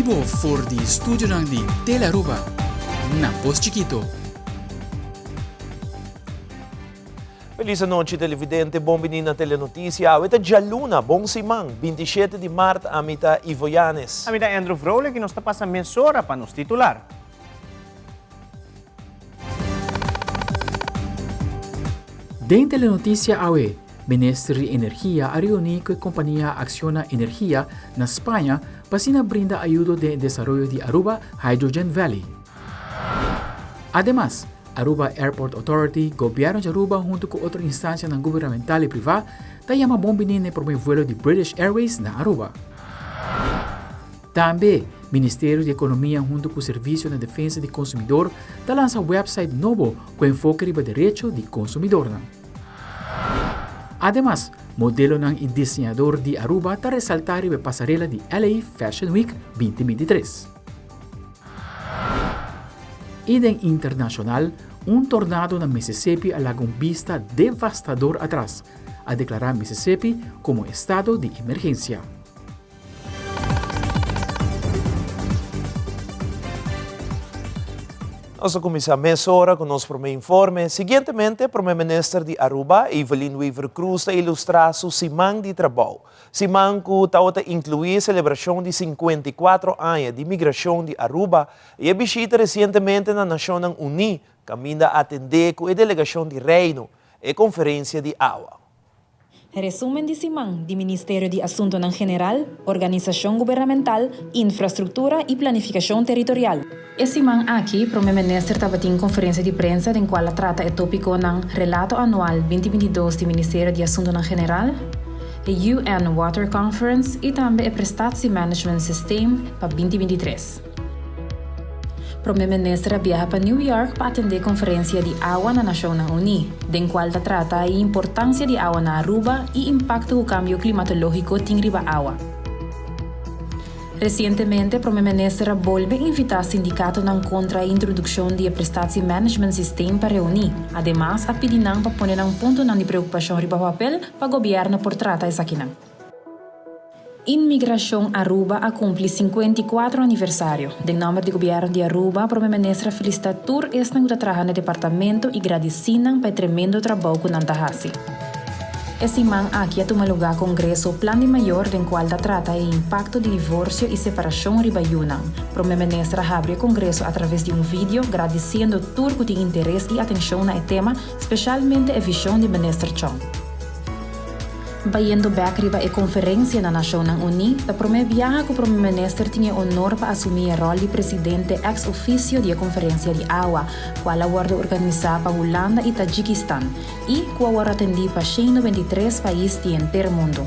bibo for di studionan di Telearuba na Pos Chikito. Feliz anochi televidente, bon bini na Telenoticia. Awe ta djaluna, bon siman, 27 di maart, ami ta Ivo Yanes. Ami ta Andrew Vrolijk y nos ta pasa mesora pa nos titular. Den Telenoticia awe, Minister di Energia a reuni cu e compania Acciona Energia na Spaña pa asina brinda ayudo den e desaroyo di Aruba Hydrogen Valley. Ademas, Aruba Airport Authority, Gobierno di Aruba hunto cu otro instancianan gubernamental y priva ta yama bon bini na e prome vuelo di British Airways na Aruba. Tambe, Ministerio di Economia hunto cu Servicio na Defensa di Consumidor ta lansa website nobo cu enfoke riba derecho di consumidornan. Ademas, modelonan i diseñador di Aruba ta resaltá riba e pasarela di LA Fashion Week 2023. I den internashonal, un tornado na Mississippi a laga un bista devastador atras, a deklará Mississippi komo estado di emergensia. Nos a cuminsa mesora cu nos prome informe. Siguientemente, Prome Minister di Aruba, Evelyn Wever-Croes ta ilustra su siman di trabou. Siman cu tawata inclui celebracion di 54 aña di migracion di Aruba y e bishita recientemente na Nacionnan Uni, caminda atende cu e delegacion di Reino, e conferencia di awa. Resumen di siman di Ministerio di Asuntonan General, Organisashon Gubernamental, Infrastruktura i Planifikashon Teritorial. E siman aki Prome Minister tabatin konferensia di prensa den kual a trata e topikonan Relato Anual 2022 di Ministerio di Asuntonan General, e UN Water Conference i tambe e Prestatie Management Systeem pa 2023. Prome Minister a biaha pa New York pa atende konferensia di awa na Nashonnan Uní, den kual ta trata e importansia di awa na Aruba i impakto ku kambio klimatológiko tin riba awa. Resientemente Prome Minister a bolbe invitá sindikatonan kontra e introdukshon di e Prestatie Management Systeem pa reuní. Ademas a pidi nan pa pone nan puntonan di preokupashon riba papel pa gobièrnu por trata esakinan. Inmigrashon Aruba a kumpli 54 aniversario. Den nòmber di Gobièrnu di Aruba, Prome Minister a felisitá tur esnan ku ta traha na e departamento i gradisí nan pa e tremendo trabou ku nan ta hasi. E siman aki a tuma lugá kongreso Plan di Mayor den kual ta trata e impakto di divorsio i separashon riba yunan. Prome Minister a habri e kongreso atraves di un video gradisiendo tur ku tin interes i atenshon na e tema, speshalmente e vishon di Minister Chong. Bayendo bek riba e konferensia na Nashonnan Uní, ta promé biaha ku Prome Minister tin e onor pa asumí e ròl di presidente ex officio di e konferensia di awa, kual a wòrdu organisá pa Hulanda i Tajikistan, i ku a wòrdu atendí pa 193 pais di henter mundu.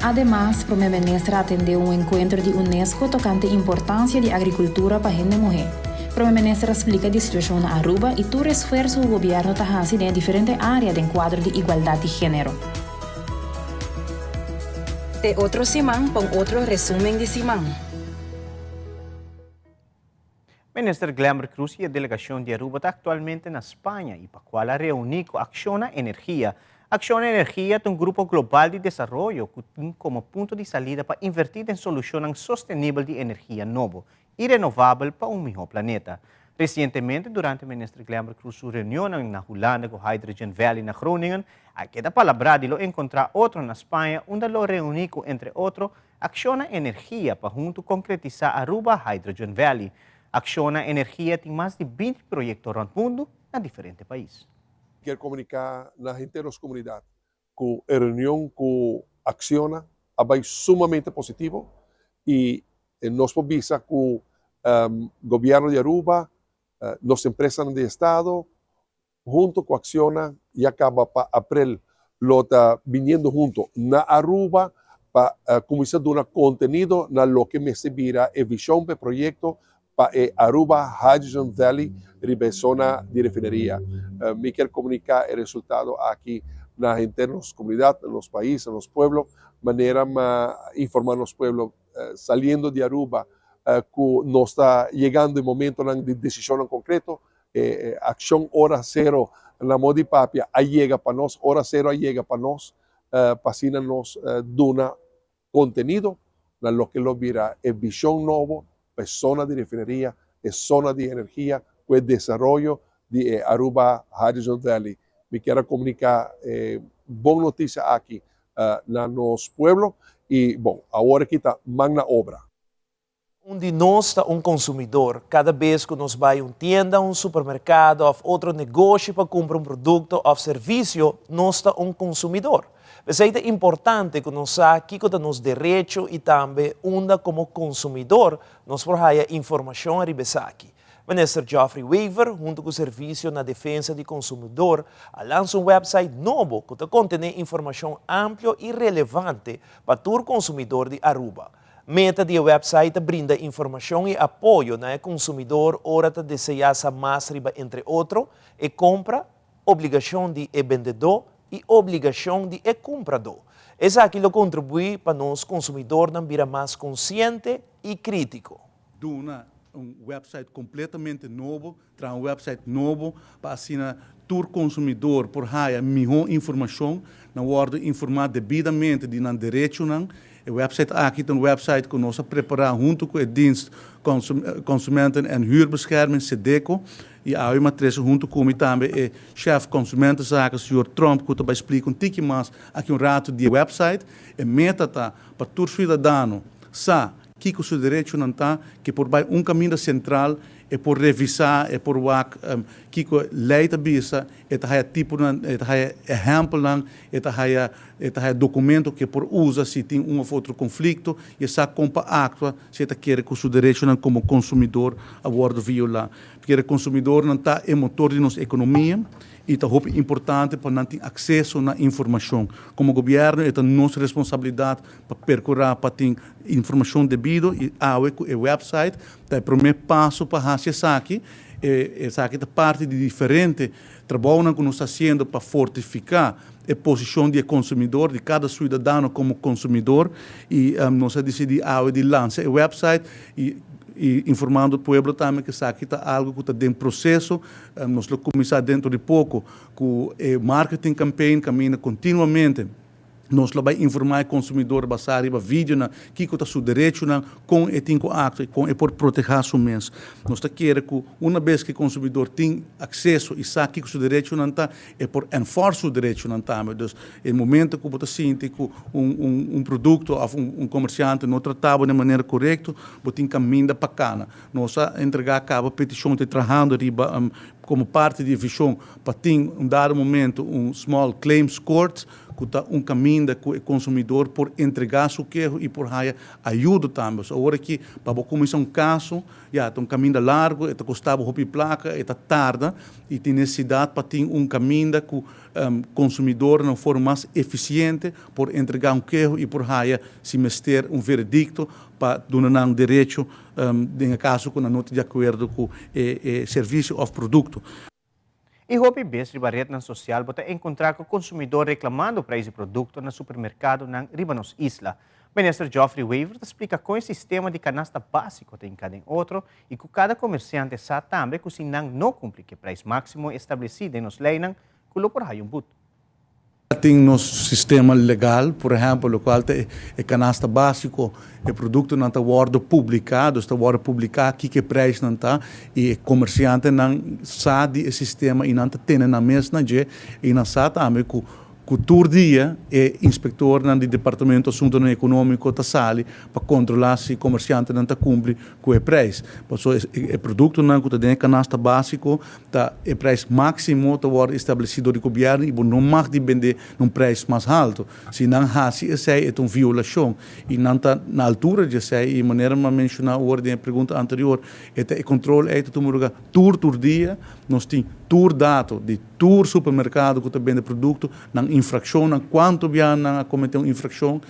Ademas, Prome Minister a atendé un enkuentro di UNESCO tokante importansia di agrikultura pa hende muhé. Prome Minister a splika di situashon na Aruba i tur esfuerso ku gobièrnu ta hasi den e diferente área den kuadro di igualdat di género. Te otro siman pa un otro resumen di siman. Minister Glenbert Croes y e delegacion di Aruba ta actualmente na Spaña y pa cual a reuni cu Acciona Energia. Acciona Energia ta un grupo global di desaroyo cu tin como punto di salida pa inverti den solucionnan sostenibel di energia nobo y renovabel pa un miho planeta. Recientemente durante Minister Glenbert Croes su reunionnan na Hulanda cu Hydrogen Valley na Groningen a keda palabrá di lo encontra otro na Spaña unda lo reuni cu entre otro Acciona Energia pa huntu concretisa Aruba Hydrogen Valley. Acciona Energia tin mas di 20 proyecto rond mundu na diferente pais. Kier comunica na henter nos comunidad cu e reunion cu Acciona a bay sumamente positivo y nos por bisa cu Gobierno di Aruba, nos empresanan di estado hunto cu Acciona ya caba pa april lo ta biniendo hunto na Aruba pa cuminsa duna contenido na loke mester bira e vision pa e proyecto pa e Aruba Hydrogen Valley riba e zona di refineria. Mi kier comunica e resultado aki na henter nos comunidad, na nos pais, na nos pueblo, manera ma informa nos pueblo saliendo di Aruba cu nos ta yegando e momentonan di decisionnan concreto. E accion ora cero na modo di papia a yega pa nos, ora cero a yega pa nos, pa asina nos duna contenido. na loke lo bira e vision nobo pa e zona di refineria, e zona di energia cu e desaroyo di e Aruba Hydrogen Valley. Mi kier a comunica e bon noticia aki na nos pueblo y bon, awor aki ta man na obra. Un di nos ta un consumidor. Cada bes cu nos bay un tienda, un supermercado of otro negoshi pa cumpra un producto of servicio, nos ta un consumidor. P'esey ta importante cu nos sa kico ta nos derecho y tambe unda como consumidor nos por haya informacion ariba esaki. Minister Geoffrey Wever hunto cu Servicio na Defensa di Consumidor a lansa un website nobo cu ta contene informacion amplio y relevante pa tur consumidor di Aruba. Meta di e website ta brinda informacion y apoyo na e consumidor ora ta desea sa mas riba entre otro e compra, obligacion di e bendedó y obligacion di e cumpradó. Esaki lo contribui pa nos consumidornan bira mas consciente y critico. Duna un website completamente nobo, traha un website nobo pa asina tur consumidor por haya miho informacion, nan wordo informa debidamente di nan derechonan. E website aki ta un website cu nos a prepara hunto cu e Dienst Consumenten en Huurbescherming, Sedeco, y awe mi a trece hunto cu mi tambe e Chef Consumentenzaken, señor Tromp, cu ta bay splica un tiki mas aki un rato di e website. E meta ta pa tur ciudadano sa Kiko su derechonan ta, ke por bai un kaminda sentral, e por revisá, e por wak kiko lei ta bisa, e ta haya tiponan, e ta haya ehèmpelnan, e ta haya e ta haya dokumento ke por usa si tin un òf otro konflikto i e sa kon pa aktua si e ta kere ku su derechonan komo konsumidor a wòrdu violá. Pasobra konsumidornan ta e motor di nos ekonomia i ta hopi importante pa nan tin akseso na informashon. Komo gobièrnu e ta nos responsabilidat pa percura pa tin informacion debido y awe cu e website ta e prome paso pa haci esaki. Esaki ta parti di diferente trabounan cu nos ta haciendo pa fortifica e posicion di e consumidor, di cada ciudadano como consumidor y nos a dicidi awe di lansa e website y informando pueblo tambe cu esaki ta algo cu ta den proceso. Nos lo cuminsa dentro di poco cu e marketing campaign caminda continuamente. Nos lo bai informá e konsumidor basá riba videonan kiko ta su derechonan, kon e tin ku aktua i kon e por protehá su mes. Nos ta kere ku una bes ku e konsumidor tin akseso i sa kiko su derechonan ta, e por enforce su derechonan tambe. Dus e momento ku bo ta sinti ku un un un produkto òf un un komersiante no trata bo den manera korekto, bo tin kaminda pa kana. Nos a entregá kaba petishon ta trahando riba komo parti di e vishon pa tin un dado momento un small claims court ku ta un kaminda ku e konsumidor por entregá su keho i por haya ayudo tambe. So awor aki pa bo kuminsá un kaso ya ta un kaminda largu, e ta kosta bo hopi plaka, e ta tarda i tin nesesidat pa tin un kaminda ku konsumidor na un forma mas efisiente por entregá un keho i por haya si mester un veredikto pa duna nan derecho den e kaso ku nan no ta di akuerdo ku e servisio òf produkto. I hopi bes riba retnan sosial bo ta enkontrá ku konsumidó reklamando preis di produkto na supermerkadonan riba nos isla. Minister Geoffrey Wever ta splika kon e sistema di kanasta básiko ta hinká den otro i ku kada komersiante sa tambe ku si nan no kumpli ku e preis máksimo establesí den nos leinan ku lo por haya un but. Tin nos sistema legal, por ehempel, locual ta e canasta basico, e productonan ta wordo publica, dus ta wordo publica kiko e prijsnan ta y e comerciantenan sa di e sistema y nan ta tene nan mes na dje y nan sa tambe cu cu tur dia e inspectornan di Departamento Asuntonan Economico ta sali pa controla si comerciantenan ta cumpli cu e prijs. Pasobra e productonan cu ta den e canasta basico Ta e prijs maximo ta worde estableci door di gobierno y bo no mag di bende na un prijs mas halto. Si nan haci esey e ta un violacion y nan ta na altura di esey y manera mi a menciona awor den e pregunta anterior e ta e control ey ta tuma lugar tur tur dia. Nos tin tur dato di tur supermercado cu ta bende producto, nan infraccionnan, cuanto bia nan a comete un infraccion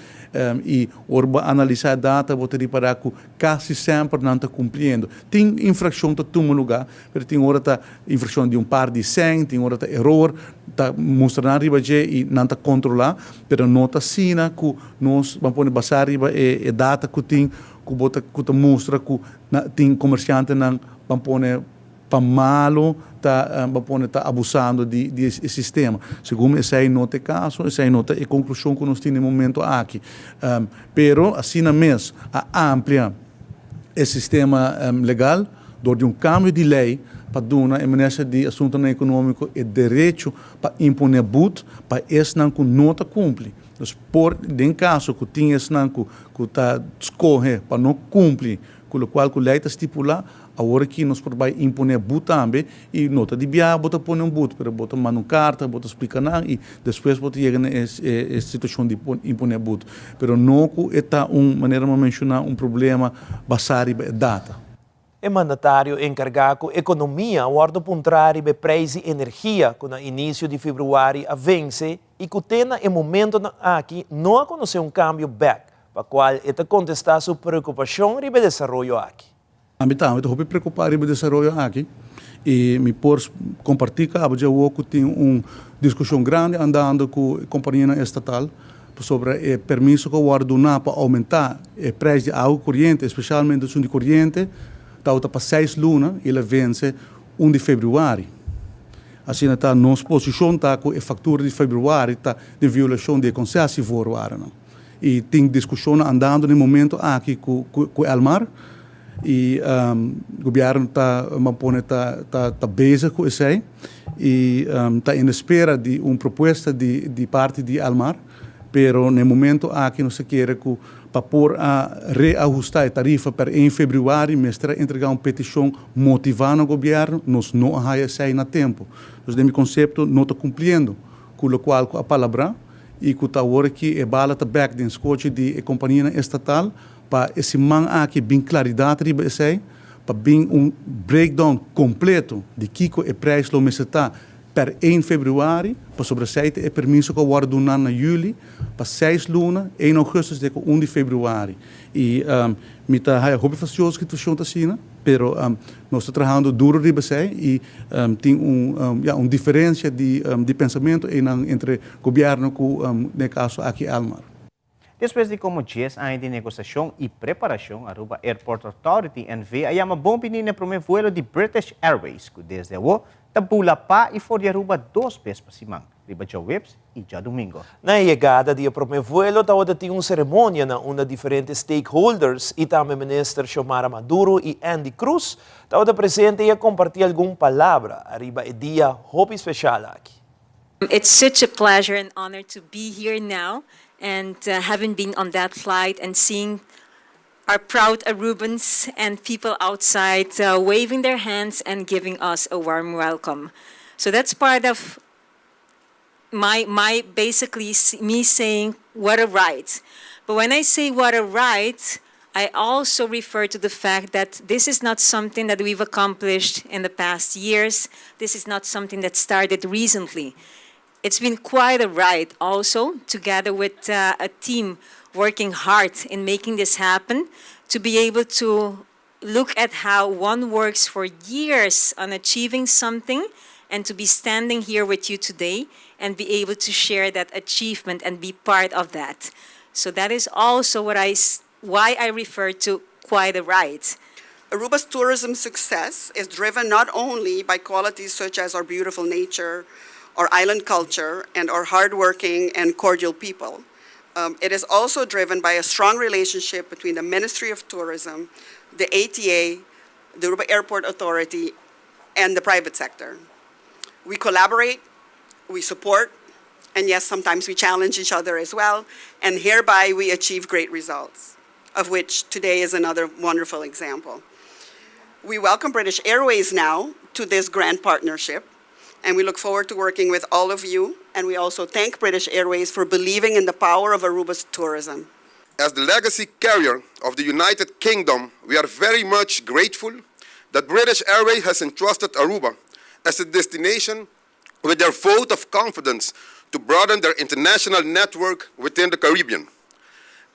y ora bo a analisa e data bo ta ripara cu casi semper nan ta cumpliendo. Tin infraccion ta tuma lugar Pero tin ora ta infraccion di un par di cen, tin ora ta eror, ta mustra nan riba dje y nan ta controla, pero no ta asina cu nos ban pone basa riba e data cu tin cu bo ta cu ta mustra cu tin comerciantenan ban pone. pa malo ta bo pone ta abusando di di e sistema. Segun mi esei no ta e caso, esei no ta e conclusion cu nos tin na e momento aki. Pero asina mes a amplia e sistema legal door di un cambio di ley pa duna e Minister di Asuntonan Economico e derecho pa impone boet pa esnan cu no ta cumpli. Dus por den caso cu tin esnan cu cu ta scoge pa no cumpli cu locual cu ley ta stipula, awor aki nos por bay impone boet tambe y no ta di biaha bo ta pone un boet, pero bo ta manda un carta, bo ta splica nan y despues bo ta yega na e e situacion di impone boet. Pero no cu e ta un, manera mi a menciona, un problema basa riba e data. E mandatario enkargá ku ekonomia a wòrdu puntrá riba e preis di energia ku na inisio di februari a vense i ku te na e momentonan aki no a konosé un kambio bèk, pa kual e ta kontestá su preokupashon riba e desaroyo aki. Ami tambe ta hopi preokupá riba e desaroyo aki i mi por kompartí ku abo dje awor ku tin un diskushon grandi andando ku e kompanianan estatal pasobra e permiso ku a wòrdu duná pa oumentá e preis di awa koriente, espesialmente esun di koriente, tabata pa seis luna i el a vense un di febrüari. Asina ta nos posishon ta ku e faktura di febrüari ta den violashon di e konsesievoorwaarden. I tin diskushonnan andando na e momento aki ku ku Elmar i gobièrnu ta ban pone ta ta bezig ku esei i ta en espera di un propuesta di di parti di Elmar, pero na e momento aki nos ta kere ku pa por a reahustá e tarifa per ein febrüari mester a entregá un petishon motivá na gobièrnu, nos no a haya esei na tempu. Dus den mi konsepto no ta kumpliendo ku lokual ku a palabrá i ku ta awor aki e bala ta bèk den skochi di e kompanianan estatal pa e siman aki bin klaridat riba esei, pa bin un breakdown kompleto di kiko e prijs lo mester ta per ein februari, pasobra esei ta e permiso ku a wòrdu duná na yüli pa seis luna, ein ougùstus te ku un di februari. I mi ta haya hopi fastioso ku situashon ta asina, pero nos ta trahando duro riba esei i tin un ya un diferensia di di pensamentu einan entre gobièrnu ku den e kaso aki Elmar. Despues di como dies aña di negociacion y preparacion, Aruba Airport Authority NV a yama bon bini na e prome vuelo di British Airways, cu desde awo ta bula pa y for di Aruba dos bes pa siman, riba djaweps y djadomingo. Na e yegada di e prome vuelo tabata tin un ceremonia na unda diferente stakeholders y tambe Minister Xiomara Maduro y Endy Croes tabata presente y a comparti algun palabra ariba e dia hopi special aki. It's such a pleasure and honor to be here now and having been on that flight and seeing our proud Arubans and people outside waving their hands and giving us a warm welcome. So that's part of my, my basically me saying what a ride. But when I say what a ride, I also refer to the fact that this is not something that we've accomplished in the past years. This is not something that started recently. It's been quite a ride also, together with a team working hard in making this happen, to be able to look at how one works for years on achieving something and to be standing here with you today and be able to share that achievement and be part of that. So that is also what I, why I refer to quite a ride. Aruba's tourism success is driven not only by qualities such as our beautiful nature, our island culture, and our hardworking and cordial people. It is also driven by a strong relationship between the Ministry of Tourism, the ATA, the Aruba Airport Authority, and the private sector. We collaborate, we support, and yes, sometimes we challenge each other as well, and hereby we achieve great results, of which today is another wonderful example. We welcome British Airways now to this grand partnership, and we look forward to working with all of you, and we also thank British Airways for believing in the power of Aruba's tourism. As the legacy carrier of the United Kingdom, we are very much grateful that British Airways has entrusted Aruba as a destination with their vote of confidence to broaden their international network within the Caribbean.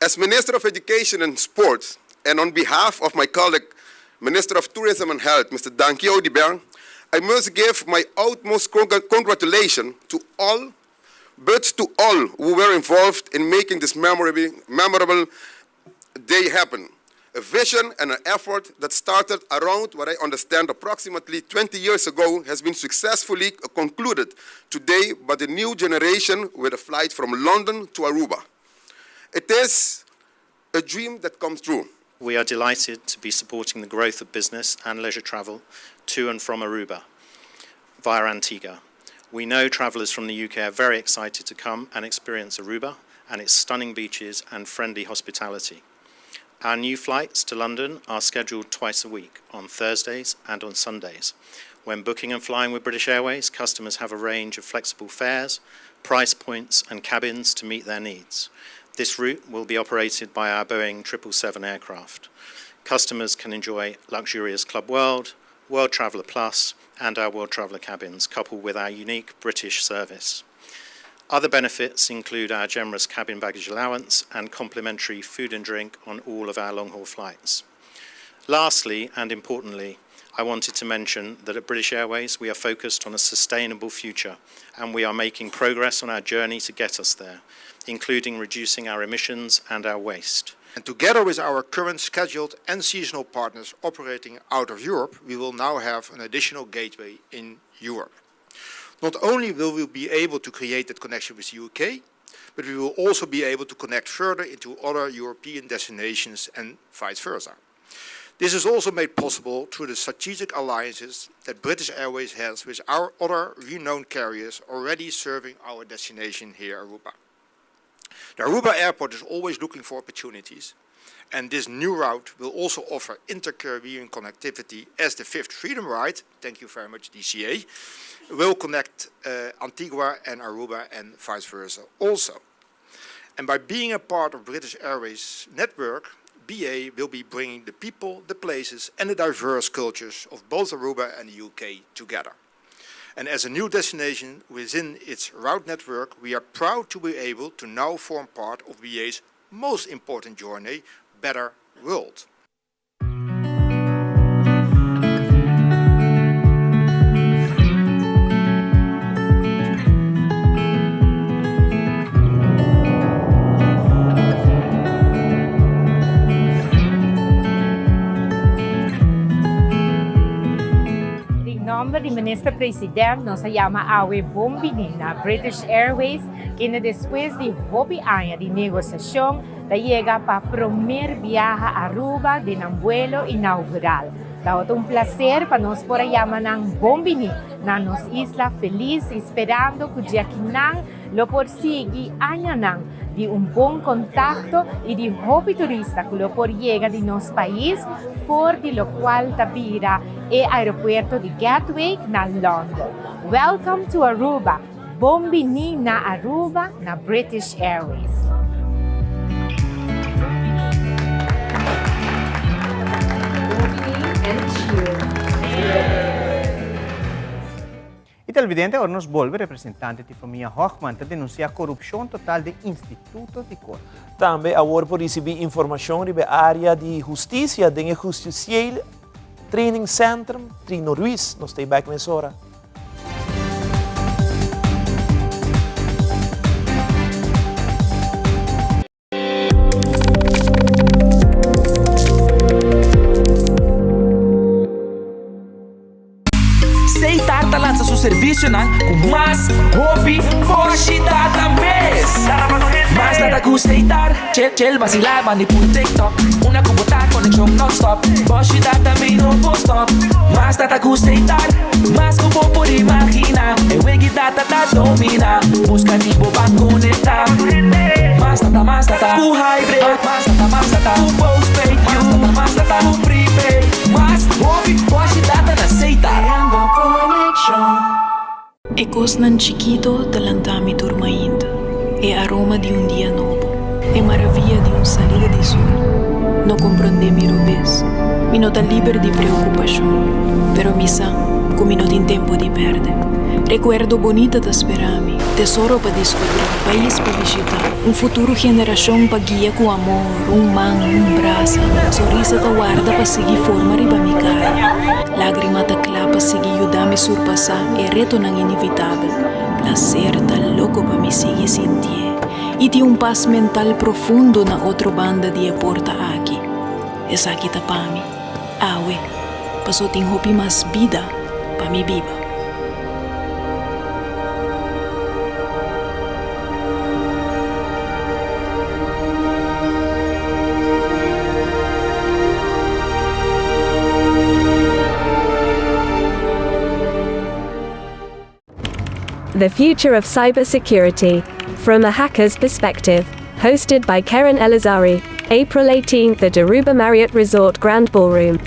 As Minister of Education and Sports, and on behalf of my colleague, Minister of Tourism and Health, Mr. Dangui Oduber, I must give my utmost congratulations to all, but to all who were involved in making this memorable, memorable day happen. A vision and an effort that started around what I understand approximately 20 years ago has been successfully concluded today by the new generation with a flight from London to Aruba. It is a dream that comes true. We are delighted to be supporting the growth of business and leisure travel to and from Aruba via Antigua. We know travelers from the UK are very excited to come and experience Aruba and its stunning beaches and friendly hospitality. Our new flights to London are scheduled twice a week, on Thursdays and on Sundays. When booking and flying with British Airways, customers have a range of flexible fares, price points and cabins to meet their needs. This route will be operated by our Boeing 777 aircraft. Customers can enjoy luxurious Club World, World Traveller Plus and our World Traveller cabins, coupled with our unique British service. Other benefits include our generous cabin baggage allowance and complimentary food and drink on all of our long-haul flights. Lastly, and importantly, I wanted to mention that at British Airways we are focused on a sustainable future and we are making progress on our journey to get us there, including reducing our emissions and our waste. And together with our current scheduled and seasonal partners operating out of Europe, we will now have an additional gateway in Europe. Not only will we be able to create that connection with the UK, but we will also be able to connect further into other European destinations and vice versa. This is also made possible through the strategic alliances that British Airways has with our other renowned carriers already serving our destination here, Aruba. The Aruba Airport is always looking for opportunities, and this new route will also offer inter-Caribbean connectivity as the Fifth Freedom Ride, thank you very much DCA, will connect uh, Antigua and Aruba and vice versa also. And by being a part of British Airways network, BA will be bringing the people, the places and the diverse cultures of both Aruba and the UK together. And as a new destination within its route network, we are proud to be able to now form part of BA's most important journey, Better World. Den nomber di Minister President nos a yama awe bon bini na British Airways kende despues di hopi aña di negociacion ta yega pa promer biaha Aruba den nan buelo inaugural. Tabata un placer pa nos por a yama nan bon bini na nos isla feliz y sperando cu djakinan lo por sigui añanan di un bon contacto y di hopi turista cu lo por yega di nos pais for di locual ta bira e aeropuerto di Gatwick na London. Welcome to Aruba! Bon bini na Aruba na British Airways. E televidente ora nos bolbe representante di famia Hochman ta denuncia corupcion total den instituto di corte. Tambe awor por ricibi informacion riba e area di husticia den e Justitieel Training Centrum Trino Ruiz. Nos ta e bek mesora. Seitar ta lansa su servisionan ku mas hopi boshi data mes. Mas data ku Seitar, chel chel basila bandi pun TikTok. Una ku bo ta konekshon non-stop, boshi data mi no por stop. Mas data ku Seitar, mas ku bo por imagina. E wegi data ta domina, buska di bo ban konekta. Mas data, mas data ku hybrid, mas data, mas data ku postpaid, mas data, mas data ku prepaid. Mas hopi boshi data na Seitar. E kosnan chikito ta lanta mi tur mainta, e aroma di un dia nobo, e maravia di un salida di sol. No komprondé mi robes, mi no ta liber di preokupashon, pero mi sa ku mi no tin tempu di pèrdè. Rekuerdo bonita ta spera mi, tesoro pa diskubrí, pais pa bishitá, un futuro generashon pa guia ku amor, un man, un brasa, sonrisa ta warda pa sigui forma riba mi kara. Lágrima ta kla pa sigui yuda mi surpasá e retonan inevitabel. Plaser ta loko pa mi sigui sintié i tin un pas mental profundo na otro banda di e porta aki. Esaki ta pa mi, awe, paso tin hopi mas bida pa mi biba. The Future of Cybersecurity From a Hacker's Perspective. Hosted by Karen Elazari, April 18th at Aruba Marriott Resort Grand Ballroom.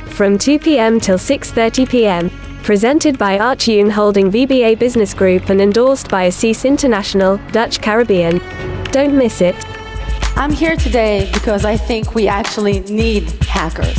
From 2 p.m. till 6:30 p.m. Presented by Archune Holding VBA Business Group and endorsed by Assis International, Dutch Caribbean. Don't miss it. I'm here today because I think we actually need hackers.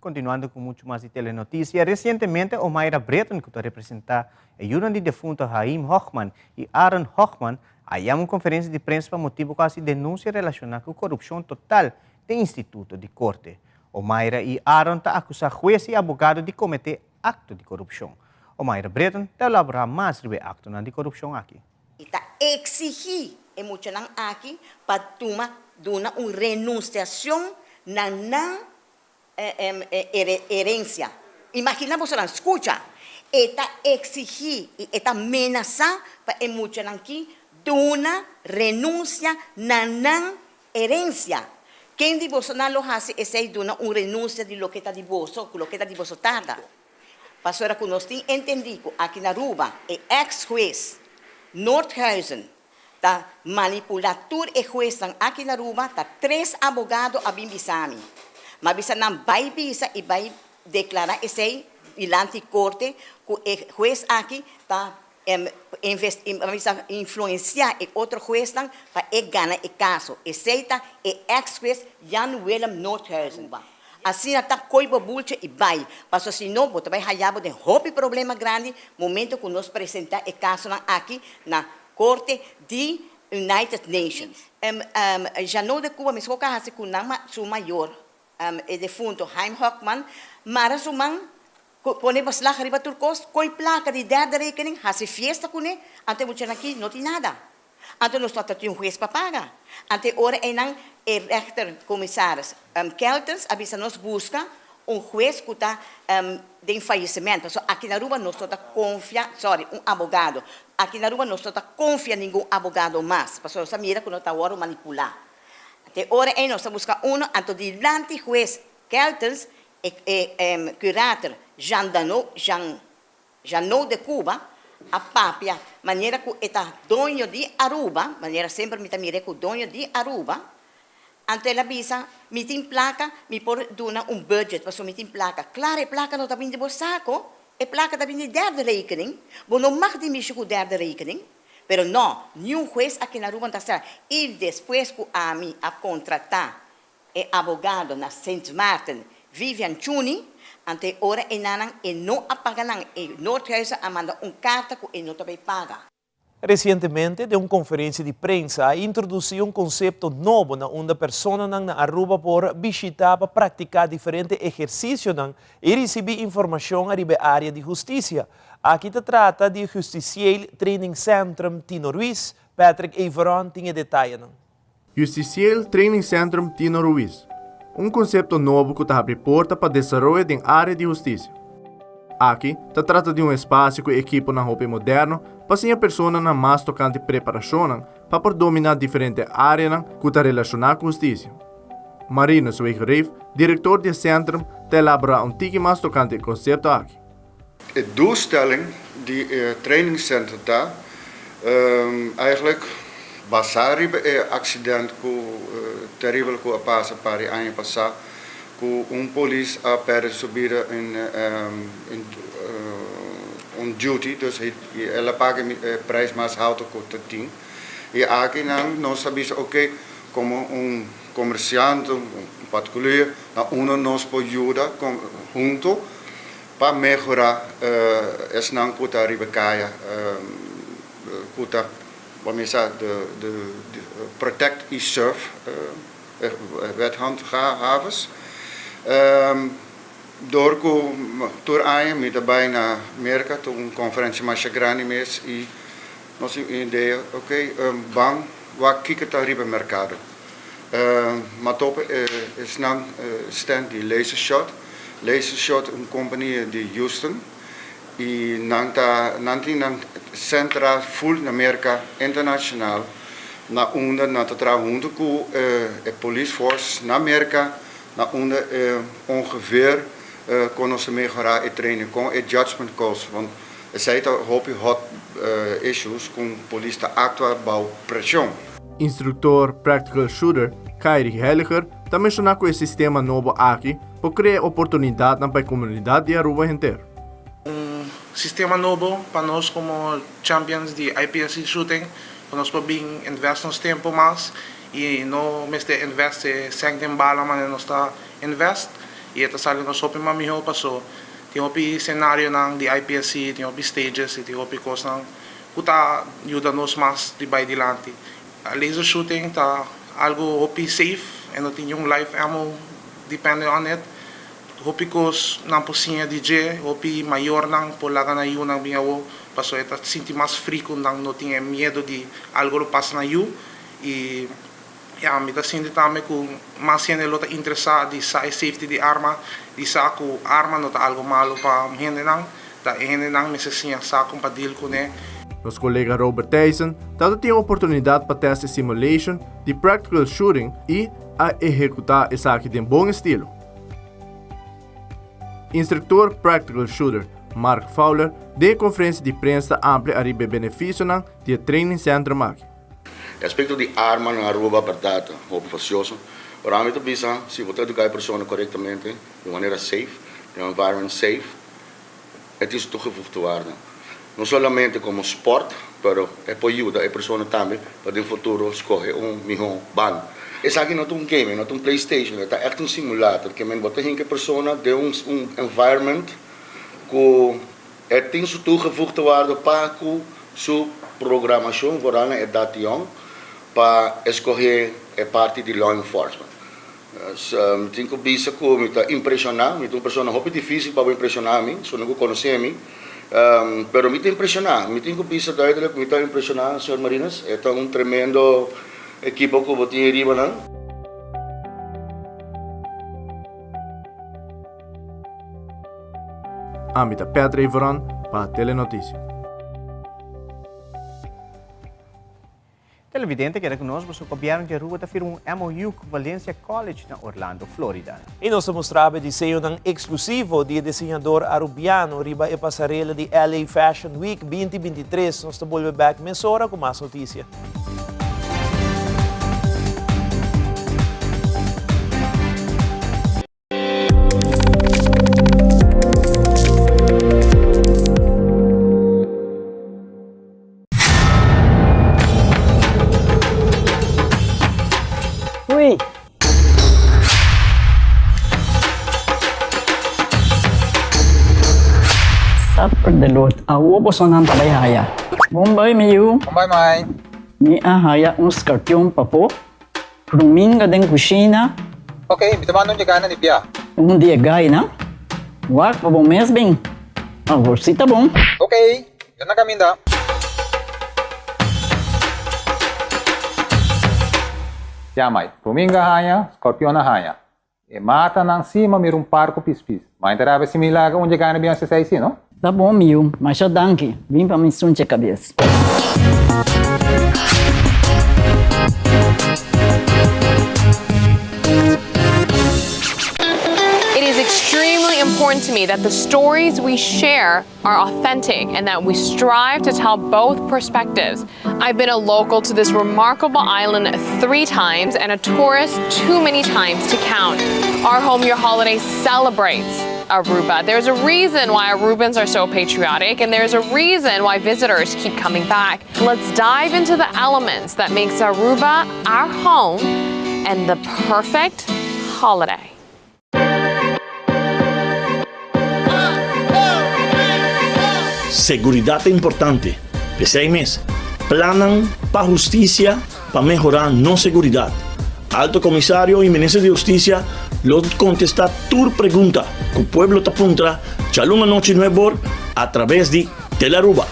Continuando cu mucho mas di Telenoticia, recientemente Omaira Breton cu ta representa e yunan di defunto Haim Hochman y Aaron Hochman a yama un conferencia di prensa pa motibo cu a haci denuncia relaciona cu corupcion total den instituto di corte. Omaira y Aaron ta acusa hues y abogado di comete acto di corupcion. Omaira Breton ta elabora mas riba e actonan di corupcion aki. E ta exigí e muchanan aki pa tuma duna un renunciacion na nan herencia. Imagina bosonan, scucha! E ta exigí y e ta menasa pa e muchanan ki duna renuncia na nan herencia. Ken di bosonan lo haci esey duna un renuncia di loke ta di boso, cu loke ta di boso tata? Pasobra cu nos tin entendi cu aki na Aruba e ex huez Noordhuizen ta manipula tur e hueznan aki na Aruba, ta tres abogado a bin bisa mi. M'a bisa nan bay bisa y bay declara esey dilanti corte cu e huez aki ta influencia e otro hueznan pa e gana e caso. Esey ta e ex huez Jan Willem Noordhuizen. Asina ta koy bo bultje i bai, paso si no bo ta bai haya bo den hopi problema grandi momento ku nos presenta e kasonan aki na korte di United Nations. Janot de Cuba mesco ka hasi ku nan su mayor, e defunto Haim Hochman, mara su man, pone beslag riba tur kos, koy plaka di derde rekening, hasi fiesta kuné, anto e muchanan aki no tin nada. Anto nos no ta tin un hues pa paga. Anto e ora einan e rechter komisaris Keltens a bisa nos buska un hues ku ta den fallecement. Pasobra aki na Aruba nos no ta konfia, sorry, un abogado. Aki na Aruba nos no ta konfia ningun abogado mas, pasobra nos a mira ku nos ta wòrdu manipulá. Anto e ora ei nos a buska uno, anto dilanti hues Keltens e curator Jean Dano, Jean Janot de Cuba a papia manera cu e ta doño di Aruba, manera semper mi ta mir'e cu doño di Aruba, anto el a bisa, mi tin placa, mi por duna un budget pasobra mi tin placa. Claro, e placa no ta bini di bo saco, e placa ta bini di derde rekening, bo no mag di mishi cu derde rekening. Pero no, niun hues aki na Aruba no ta sera. Y despues cu ami a contrata E abogado na Sint Maarten, Vivian Chuni, ante e ora enanan e no a paga nan, e Noordhuizen a manda un karta ku e no ta bay paga. Resientemente den un konferensia di prensa a introdusí un konsepto nobo na unda personanan na Aruba por bishitá pa praktiká diferente ehersisionan i risibí informashon ariba e área di hustisia. Aki ta trata di Justitieel Training Centrum Tino Ruiz. Patrick Everon tin e detayenan. Justitieel Training Centrum Tino Ruiz, un konsepto nobo ku ta habri porta pa desaroyo den área di hustisia. Aki ta trata di un espasio ku ekiponan hopi moderno pa siña personanan mas tokante preparashonnan pa por dominá diferente áreanan ku ta relashoná ku hustisia. Marinus Wegereef, direktor di e sentrum, ta elaborá un tiki mas tokante e konsepto aki. E doelstelling di e trainingcentrum ta eigenlijk basá riba e accident ku teribel ku a pasa par di aña pasá ku un polis a perde su bida in on duty dus el a paga e prijs mas halto ku ta tin i aki nan nos a bisa oke komo un komersiante un partikulier na unda nos por yuda hunto Pa mehora esnan ku ta riba kaya ku ta bo mester sa de protect i serve wet handhavers. Dor ku tur aña mi ta bai na Merka ta un konferensia masha grandi mes i nos tin un idea ok ban wak kiko ta riba merkado. M'a topa esnan stand di Laser Shot. Laser Shot un compania di Houston y nan ta nan tin nan centra full na Merca internacional na unda nan ta traha hunto cu e police force na Merca na unda ongeveer con nos ta mehora e training con e judgment calls want esey ta hopi hot issues con polis ta actua bao presion. Instructor Practical Shooter Kyrie Heiliger ta menciona cu e sistema nobo aki por crea oportunidadnan pa e comunidad di Aruba henter. Un sistema nobo pa nos como champions di IPSC Shooting cu nos por bin invest nos tempo mas y no mester invest e cent den bala manera nos ta invest y e ta sali nos hopi mas miho paso tin hopi scenarionan di IPSC, tin hopi stages y tin hopi cosnan cu ta yuda nos mas di bay dilanti. Laser shooting ta algo hopi safe e no tin niun live ammo depending on it. Hopi cos nan por siña di dje, hopi mayornan por laga nan yunan bin awo pasobra e ta sinti mas free cu nan no tin e miedo di algo lo pasa nan yu y ya mi ta sinti tambe cu mas hende lo ta interesa di sa e safety di arma, di sa cu arma no ta algo malo pa hendenan, ta e hendenan mester siña sa con pa deal cune. Nos colega Robert Thijssen tabata tin e oportunidad pa test e simulation di practical shooting y a ehecuta esaki den bon estilo. Instructor Practical Shooter Mark Fowler den e conferencia di prensa ta amplia ariba e beneficionan di e training centrum aki. E aspecto di arma na Aruba berdad ta hopi facioso, pero ami ta bisa si bo ta educa e persona corectamente, di un manera safe, den un environment safe, e tin su toegevoegde waarde. No solamente como sport, pero e por yuda e persona tambe pa den futuro scoge un miho baan. Esaki no ta un game, e no ta un playstation, e ta echt un simulator. Ke men bo ta hinca e persona den un un environment cu e tin su toegevoegde waarde pa cu su programacion, vooral na edad yong, pa escoge e parti di law enforcement. Mi tin ku bisa ku mi ta impreshoná. Mi ta un persona hopi difísil pa bo impreshoná mi, esun ku konosé mi. Pero mi ta impreshoná. Mi tin ku bisa duidelik ku mi ta impreshoná, señor Marinas. E ta un tremendo ekipo ku bo tin ei riba nan. Ami ta Petra Ivoron pa Telenoticia. Televidente keda ku nos boso Gobièrnu di Aruba ta firma un MOU ku Valencia College na Orlando, Florida. I nos ta mustra bo e diseñonan eksklusivo di e diseñador arubiano riba e pasarela di LA Fashion Week 2023. Nos ta bolbe bèk mesora ku mas notisia. Hui. Supper de lot. Awo bosonan ta bai haya. Bon bai mi yu. Bon bai mai. Mi a haya un scorpion papo. Ruminga den kushina. Ok, mi ta manda un dje na di bia. Un di e gainan. Wak pa bo mes bin. Awor si ta bon. Ok, yo na kaminda. Ya mai, ruminga haña, scorpion a haña. E matanan si ma mira un par ku pispis. Ma e ta rabia si mi laga un dje gana bin hasi esei si, no? Ta bon mi yu, masha danki. Bin pa mi sunche kabes. It is extremely important to me that the stories we share are authentic and that we strive to tell both perspectives. I've been a local to this remarkable island three times and a tourist too many times to count. Our Home Your Holiday celebrates Aruba. There's a reason why Arubans are so patriotic and there's a reason why visitors keep coming back. Let's dive into the elements that makes Aruba our home and the perfect holiday. Seguridat ta importante. P'esei mes, plannan pa hustisia pa mehorá nos seguridat. Alto Komisario i Minister di Hustisia lo kontestá tur pregunta ku pueblo ta puntra djalun anochi nuebor atraves di Telearuba.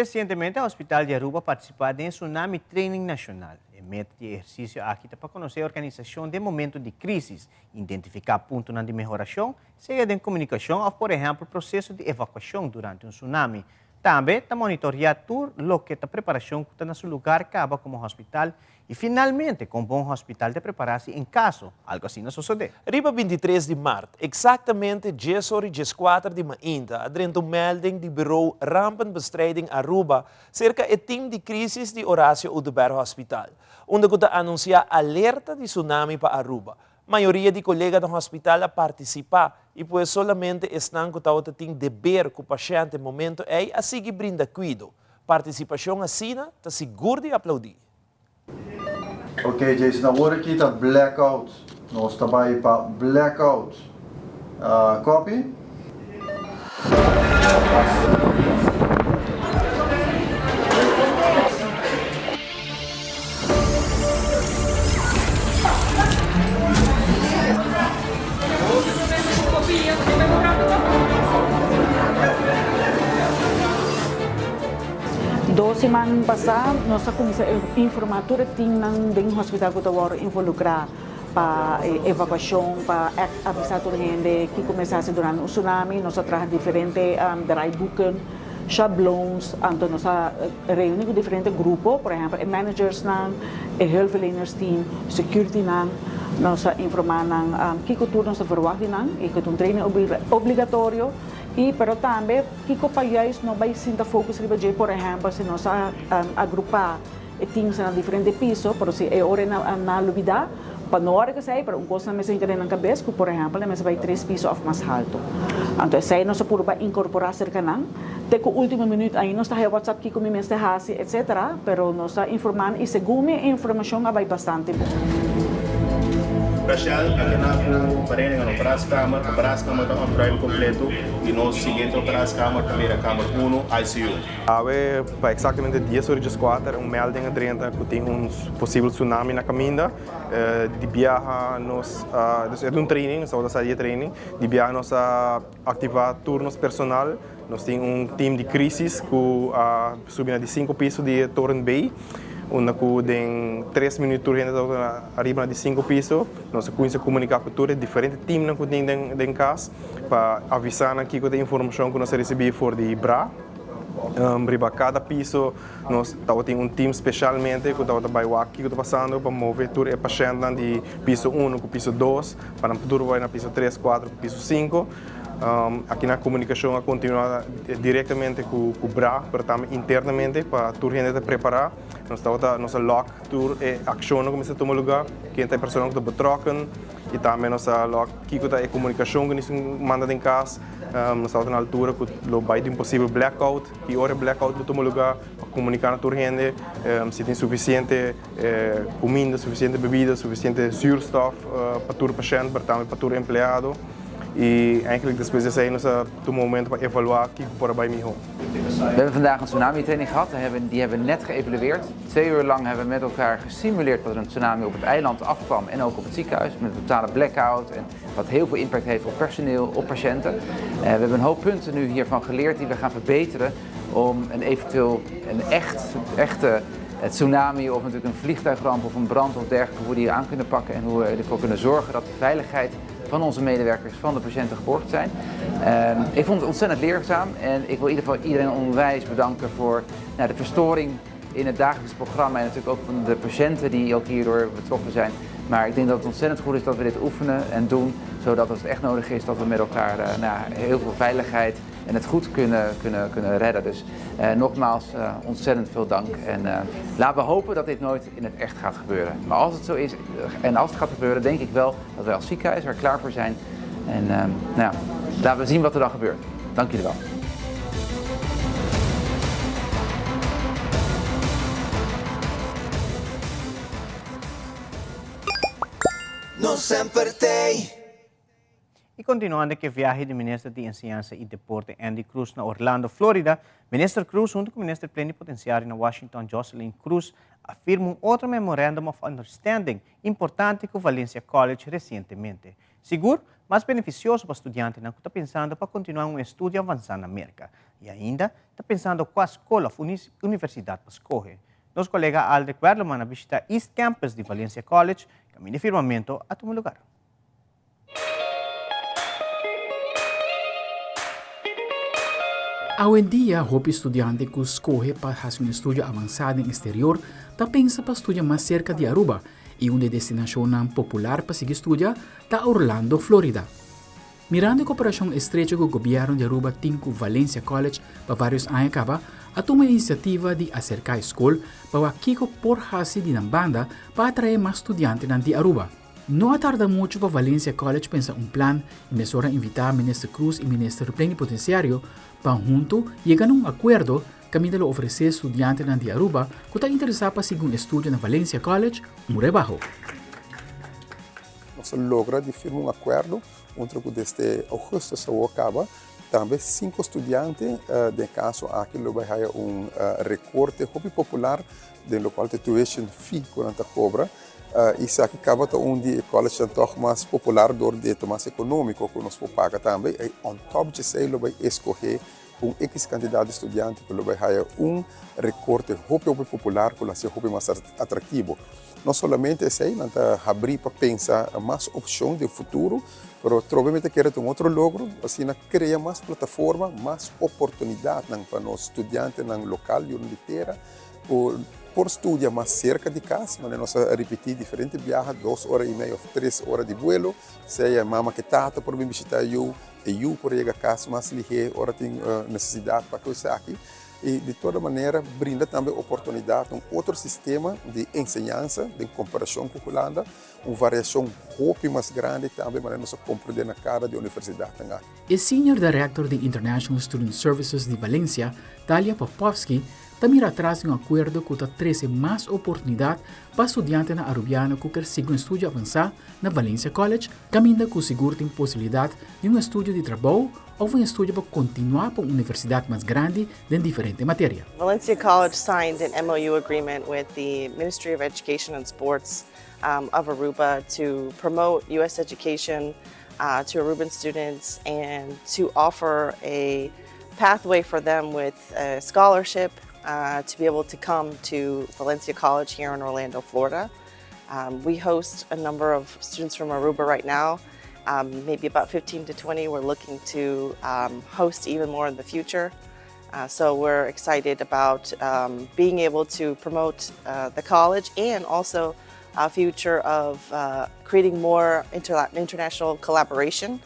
Resientemente Hospital di Aruba a partisipá den e Tsunami Training Nashonal. E meta di e ehersisio aki ta pa konosé e organisashon den momento di krísis, identifiká puntonan di mehorashon, sea den komunikashon òf por ehèmpel proseso di evakuashon durante un tsunami. Tambe ta monitoriá tur loke ta preparashon ku ta na su lugar kaba komo hospital i finalmente kon bon hospital ta prepará si en kaso algu asina sosodé. Riba bintitres di mart, eksaktamente djes or i djeskuater di mainta, a drenta un melding di Bureau Rampenbestrijding Aruba serka e tim di krisis di Horacio Oduber Hospital, unda ku ta anunsiá alerta di tsunami pa Aruba. Mayoria di kolega na hospital a partisipá i pues solamente esnan ku tabata tin deber ku pashènt e momento ei a sigui brinda kuido. Partisipashon asina ta sigur di aplaudí. Ok Jason awor aki ta blackout nos ta bai pa blackout copy. Dos siman pasá nos a kuminsá informá tur e timnan den hospital ku ta wòrdu involukrá pa evakuashon, pa ègt avisá tur hende kiko mester hasi durante un tsunami. Nos a traha diferente draaiboeken. Schabloons, anto nos a reuni ku diferente grupo, por ehempel e managersnan, e hulpverlenersteam, securitynan, nos a informá nan kiko tur nos ta verwagt di nan i ku ta un training obligatorio i pero tambe kiko pa juist no bai sinta focus riba dje, por ehempel si nos a agrupá e teamsnan na diferente piso, pero si e ora nan a lubidá pa no ora esei, pero un kos nan mester hinka den nan kabes ku por ehèmpel nan mester bai tres piso òf mas haltu. Anto esei nos a purba inkorporá serka nan. Te ku último minüt ainda nos ta haya whatsapp kiko mi mester hasi etsetera, pero nos ta informá nan i segun mi e informashon a bai bastante bon. Rachel, a keda ku vereniging een operatiekamer. Operatiekamer ta opruim kompleto i nos siguiente operatiekamer ta bira kamer uno, ICU. Awe pa eksaktamente dies ora djeskuater un melding a drenta ku tin un posibel tsunami na kaminda. Di biaha nos a, dus e ta un training, nos tabata sa di e training. Di biaha nos a aktivá tur nos personal. Nos tin un team di krisis ku a subi na di sinku piso di e toren B, unda ku den tres minüt tur hende tabata ariba na di sinku piso. Nos a kuminsá komuniká ku tur e diferente teamnan ku tin den kas pa avisá nan kiko ta e informashon ku nos a risibí for di bra. Riba kada piso nos tabatin un team specialmente ku tabata bai wak kiko ta pasando pa move tur e pashèntnan di piso uno ku piso dos pa nan tur bai na piso tres, kuater ku piso sinku. Aki nan komunikashon a kontinuá direktamente ku bra pero tambe internamente pa tur hende ta prepará. Nos tabata nos a lòk tur e akshonnan ku mester tuma lugá, ken ta e personanan ku ta betrokken i tambe nos a lòk kiko ta e komunikashon ku nos manda den kas. Nos tabata na altura ku lo bai tin un posibel blackout. Ki ora e blackout lo tuma lugá pa komuniká na tur hende si tin sufisiente kuminda, sufisiente bebida, sufisiente zuurstof pa tur pashènt, pero tambe pa tur empleado. I eigenlijk despues di esei nos a tuma un momento pa evaluá kiko por a bai mihó. We hebben vandaag een tsunami training gehad. Die hebben we net geëvalueerd. Twee uur lang hebben we met elkaar gesimuleerd dat er een tsunami op het eiland afkwam en ook op het ziekenhuis. Met een totale blackout en wat heel veel impact heeft op personeel, op patiënten. Eh, we hebben een hoop punten nu hiervan geleerd die we gaan verbeteren om een eventueel een echt, echte tsunami of natuurlijk een vliegtuigramp of een brand of dergelijke, hoe we die aan kunnen pakken en hoe we ervoor kunnen zorgen dat de veiligheid van onze medewerkers, van de patiënten geborgd zijn. Ehm, ik vond het ontzettend leerzaam en ik wil in ieder geval iedereen onwijs bedanken voor nou, de verstoring in het dagelijks programma en natuurlijk ook van de patiënten die ook hierdoor betrokken zijn. Maar ik denk dat het ontzettend goed is dat we dit oefenen en doen, zodat als het echt nodig is, dat we met elkaar eh, nou, heel veel veiligheid en het goed kunnen, kunnen, kunnen redden. Dus eh, nogmaals, eh, ontzettend veel dank. En laten we hopen dat dit nooit in het echt gaat gebeuren. Maar als het zo is en als het gaat gebeuren, denk ik wel dat wij als ziekenhuis er klaar voor zijn. En nou ja, laten we zien wat er dan gebeurt. Dank jullie wel. Nos semper t'ey. Y continuando cu e viahe di Minister di Enseñansa y Deporte Endy Croes na Orlando, Florida, Minister Croes hunto cu Minister Plenipotenciario na Washington Joselyn Croes a firma un otro Memorandum of Understanding importante cu Valencia College recientemente. Sigur, mas benefisioso pa studiantenan ku ta pensando pa kontinuá un estudio avansá na Merka i ainda ta pensando kua skol òf universidat pa skohe. Nos kolega Aldrich Werleman a bishitá East Campus di Valencia College kaminda e firmamentu a tuma lugar. Awendia hopi studiante ku skohe pa hasi un estudio avansá den eksterior ta pensa pa studia mas serka di Aruba i un di e destinashonnan popular pa sigui studia ta Orlando, Florida. Mirando e koperashon estrecho ku gobièrnu di Aruba tin ku Valencia College pa vários aña kaba, a tuma e inisiativa di aserká e skol pa wak kiko por hasi di nan banda pa atraé mas studiantenan di Aruba. No a tarda muchu pa Valencia College pensa un plan i mesora invitá Minister Croes i Minister Plenipotenciario pa huntu yega na un akuerdo kaminda lo ofresé studiantenan di Aruba ku ta interesá pa sigui un estudio na Valencia College un rebaho. Nos a logra di firma un akuerdo Otro ku desde ougùstùs awor kaba, tambe sinku studiante den e kaso aki lo bai haya un rekorte hopi popular den lokual ta e tuition fee ku nan ta kobra. I esaki kaba ta un di e collegenan tòg mas popular dor di e ta mas ekonómiko ku nos por paga tambe. I on top djesei lo bai eskohé un ekis kantidat di studiante ku lo bai haya un rekorte hopi hopi popular ku lo hasié hopi mas atraktivo. No solamente esei, nan ta habrí pa pensa mas opshon den futuro, pero trobe mi ta kere ta un otro logro, asina krea mas plataforma, mas oportunidatnan pa nos studiantenan lokal di rond di tera ku por studia mas serka di kas, manera nos a ripití diferente biaha, dos ora i mei òf tres ora di buelo, sea mama ku tata por bin bishitá e yu, e yu por yega kas mas lihé ora tin nesesidat pa ku esaki. I di toda manera brinda tambe oportunidat un otro sistema di enseñansa den komparashon ku Hulanda, un variashon hopi mas grandi tambe manera nos a komprendé na kada di universidatnan aki. E Senior Director di International Student Services di Valencia, Talia Popovski, ta mira atras di un akuerdo ku ta trese mas oportunidat pa studiantenan arubiano ku ker sigui un estudio avansá na Valencia College, kaminda ku sigur tin posibilidat di un estudio di trabou òf un estudio pa kontinuá pa un universidat mas grandi den diferente materia. Valencia College signed an MOU agreement with the Ministry of Education and Sports of Aruba to promote US education to Aruban students and to offer a pathway for them with a scholarship to be able to come to Valencia College here in Orlando, Florida. We host a number of students from Aruba right now, maybe about 15 to 20. We're looking to host even more in the future. So we're excited about being able to promote the college and also a future of creating more international collaboration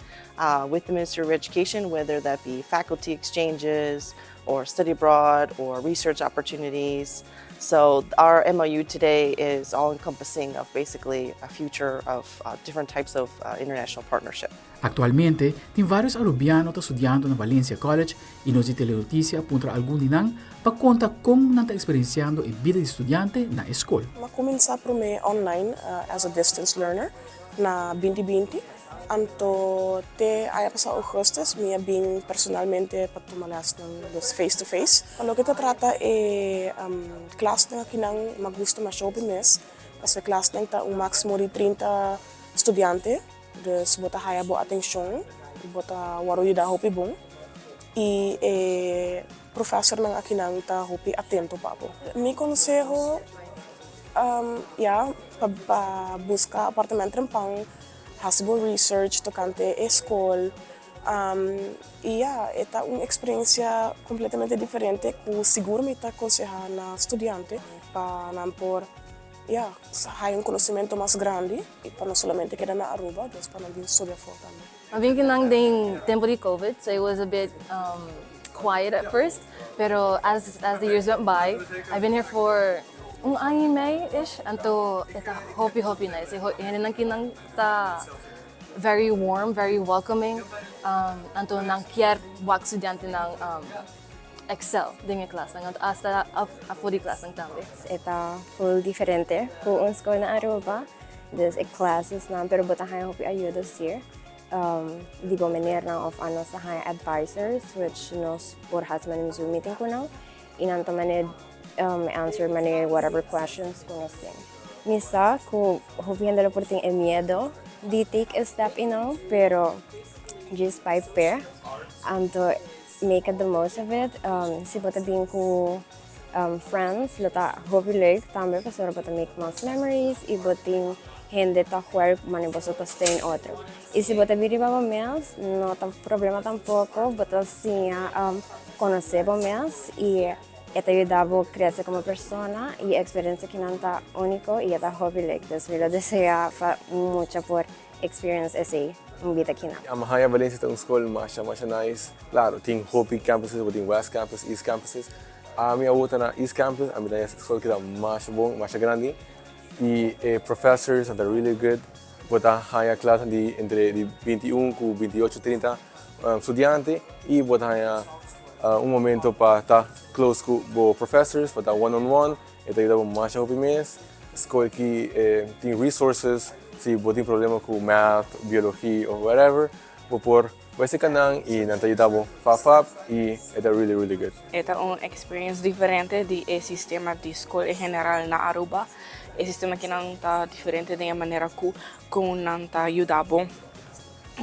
with the Ministry of Education, whether that be faculty exchanges or study abroad or research opportunities. So our MOU today is all encompassing of basically a future of different types of international partnership. Aktualmente tin vários arubiano ta studiando na Valencia College i nos di Telenoticia a puntra algun di nan pa konta kon nan ta eksperensiando e bida di studiante na e skol. Mi a kuminsá promé online as a distance learner na binti binti. Anto te aña pasá ougùstus mi a bin personalmente pa tuma lèsnan, dus face to face. Pa loke ta trata e klasnan akinan mi a gusta masha hopi mes, pasobra e klasnan ta un máksimo di 30 studiante, dus bo ta haya bo atenshon i bo ta wòrdu yuda hopi bon. I e profesornan akinan ta hopi atento pa bo. Mi konseho ya pa buska apartamento trempan. Hasi bo research tokante e skol i ya, e ta un eksperensia kompletamente diferente ku sigur mi ta konsehá na studiante pa nan por ya haya un konosementu mas grandi i pa no solamente keda na Aruba, dus pa nan bin studia afó tambe. Mi bin kinan den tempo di covid so it was a bit quiet at first pero as as the years went by I've been here for un aña y mei ish anto e ta hopi hopi nice e hendenan kinan ta very warm very welcoming anto nan kier wak studiantenan excel den e klasnan anto hasta afo di klasnan tambe. E ta full diferente ku un skol na Aruba dus e clasesnan pero bo ta haña hopi ayuda si. Di bo menernan of anos ta haña advisors which nos por hasi manera un zoom meeting ku nan i nan ta manera answer manera whatever questions ku nos tin. Mi sa ku hopi hende lo por tin e miedo. di take a step you know, pero djis bai p'e, anto make the most of it. Si bo ta bin ku friends lo ta hopi leuk tambe pasobra bo ta make mas memories y bo tin hende ta huerp manera boso ta steun otro. Y si bo ta bin riba bo mes no ta problema tampoco, bo ta siña conoce bo mes y e ta yuda bo crece como persona y e experiencia kinan ta unico y e ta hopi leuk. Dus mi lo desea pa mucha por experience esey un bida kinan. Ami haña Valencia ta un skol masha masha nice. Claro, tin hopi campuses, bo tin West Campus, East Campuses. Ami awor ta na East Campus, ami ta haña skol ki ta masha bon, masha grandi. Y e professors nan ta really good. Bo ta haña klasnan di entre di 21 ku 28, 30 studiante y bo ta haña un momento pa ta close ku bo professors, pa ta one on one. E ta yuda bo masha hopi mes. Skol ki tin resources si bo tin problema ku math, biologia of whatever, bo por bai serka nan y nan ta yuda bo fap fap y e ta really really good. E ta un experience diferente di e sistema di skol en general na Aruba. E sistema kinan ta diferente den e manera ku kon nan ta yuda bo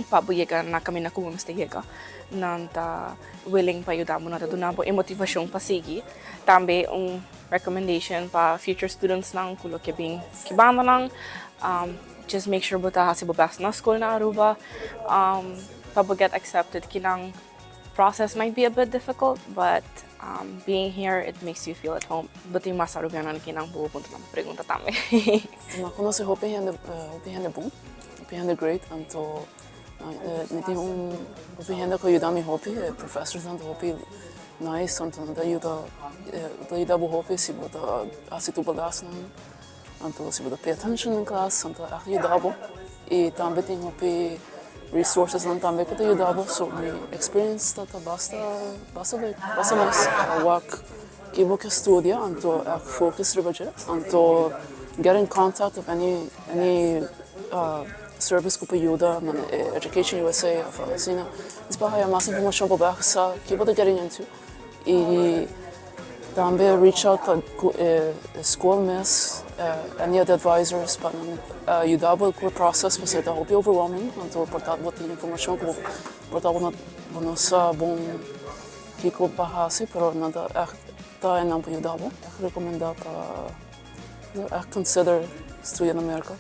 pa bo yega na kaminda ku bo mester yega. Nan ta willing pa yuda bo, nan ta duna bo e motivashon pa sigui. Tambe un recommendation pa future students nan ku lo ke bin ki banda nan, just make sure bo ta hasi bo best na skol na Aruba pa bo get accepted. Kinan process might be a bit difficult but being here it makes you feel at home. Bo tin mas Arubianonan kinan bo por puntra nan pregunta tambe. Mi a konosé hopi hende, hopi hende bon, hopi hende great, anto mi tin un hopi hende ku a yuda mi hopi, e professorsnan ta hopi nice, anto nan ta yuda, ta yuda bo hopi si bo ta hasi tur bo lesnan, anto si bo ta pay attention den klas, nan ta ègt yuda bo, i tambe tin hopi resourcesnan tambe ku ta yuda bo, so mi experience ta basta, basta leuk, basta nice. Wak ki bo ke studia, anto ègt focus riba dje, anto get in contact with any any service ku por yuda, manera Education USA òf asina. Nos por haya mas informacion pa bo sa ki bo ta getting into y tambe reach out pa cu e school mes, any of the advisors pa nan yuda bo cu e process pasobra ta hopi overwhelming anto por ta bo tin informacion cu por ta bo no sa bon kico pa haci pero nan ta echt ta einan pa yuda bo. Recomenda pa echt consider studia na Merca.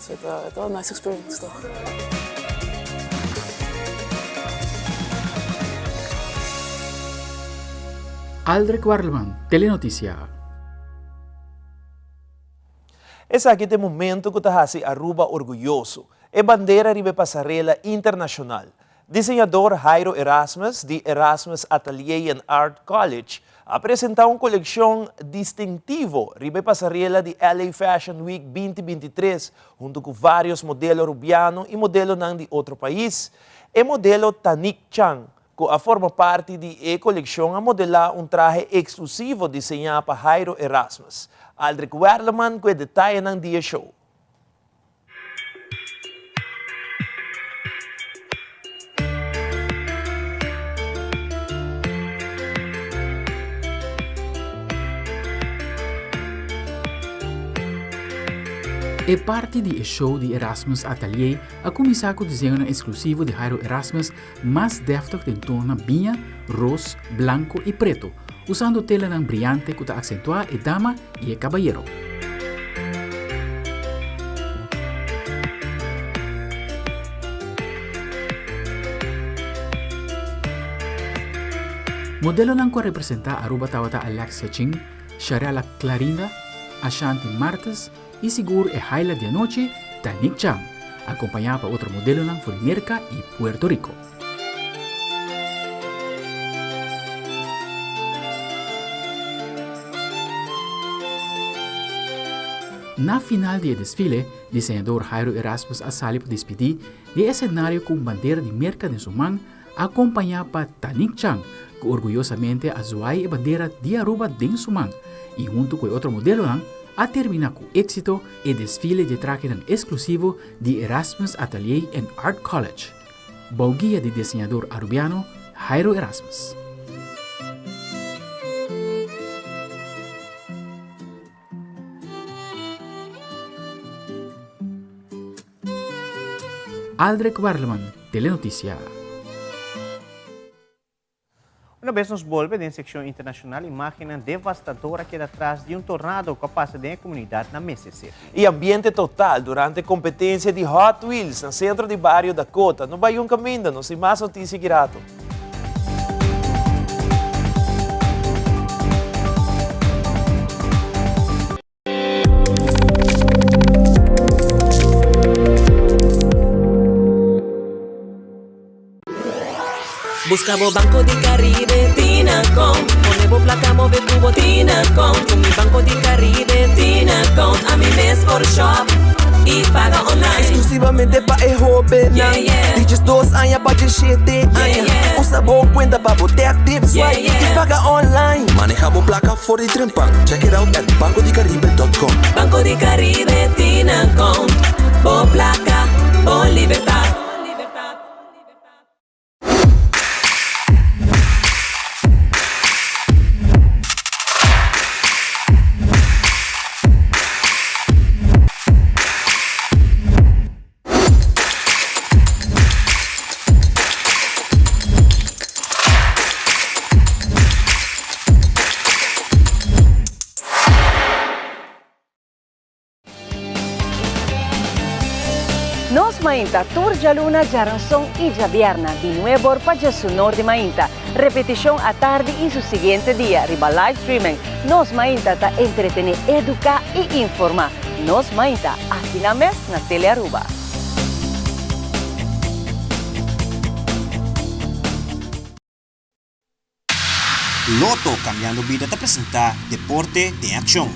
So e ta un nice experience toch. Aldrich Warleman, Telenoticia. Esaki ta e momento cu ta haci Aruba orguyoso, e bandera riba e pasarela internacional. Diseñador Jairo Erasmus di Erasmus Atelier and Art College a presenta un coleccion distintivo riba e pasarela di LA Fashion Week 2023 hunto cu varios modelo Rubiano y modelonan di otro pais. E modelo Tanik Chang cu a forma parti di e coleccion a modela un trahe exclusivo diseña pa Jairo Erasmus. Aldrich Werleman cu e detayenan di e show. E parti di e show di Erasmus Atelier a kuminsá ku diseñonan eksklusivo di Jairo Erasmus mas dèftig den tononan biña, ros, blanko i preto, usando telanan briante ku ta aksentuá e dama i e kabayero. Modelonan ku a representá Aruba tabata Alexia Ching, Sharella Clarinda, Ashanti Martes i sigur e highlight di anochi, Tanik Chang, akompañá pa otro modelonan for di Merka i Puerto Rico. Na final di e desfile, diseñador Jairo Erasmus a sali pa dispidí di e esenario ku un bandera di Merka den su man, akompañá pa Tanik Chang, ku orguyosamente a zuai e bandera di Aruba den su man i huntu ku e otro modelonan a terminá ku éksito e desfile di trahenan eksklusivo di Erasmus Atelier and Art College. Bou guia di diseñador Arubiano Jairo Erasmus. Aldrich Werleman, Telenoticia. Una bes nos bolbe den seccion internacional, imagennan devastador a keda tras di un tornado cu a pasa den e comunidad na Mississippi. E ambiente total durante competencia di Hot Wheels na centro di bario Dakota. No bay un caminda, nos tin mas noticia ki rato. Busca bo Banco di Caribe Tinacom Pone bo placa move cu bo Tinacom Cu mi Banco di Caribe Tinacom Ami mes por shop y paga online Exclusivamente pa e hobennan Yeah, yeah. Di 12 aña pa 17 aña Yeah, yeah. Usa bo cuenta pa bo tap, tip, swipe Yeah, yeah. y paga online Maneha bo placa for di trempan. Check it out at bancodicaribe.com. Banco di Caribe Tinacom Bo placa, bo libertad. Nos Mainta tur djaluna, djaranson i djabierna di nuebor pa djesunor di mainta. Repetishon atardi i su siguiente dia riba live streaming. Nos Mainta ta entretené, eduká i informá. Nos Mainta, aki na mes na Telearuba. Lotto Cambiando Bida ta presenta Deporte den Accion.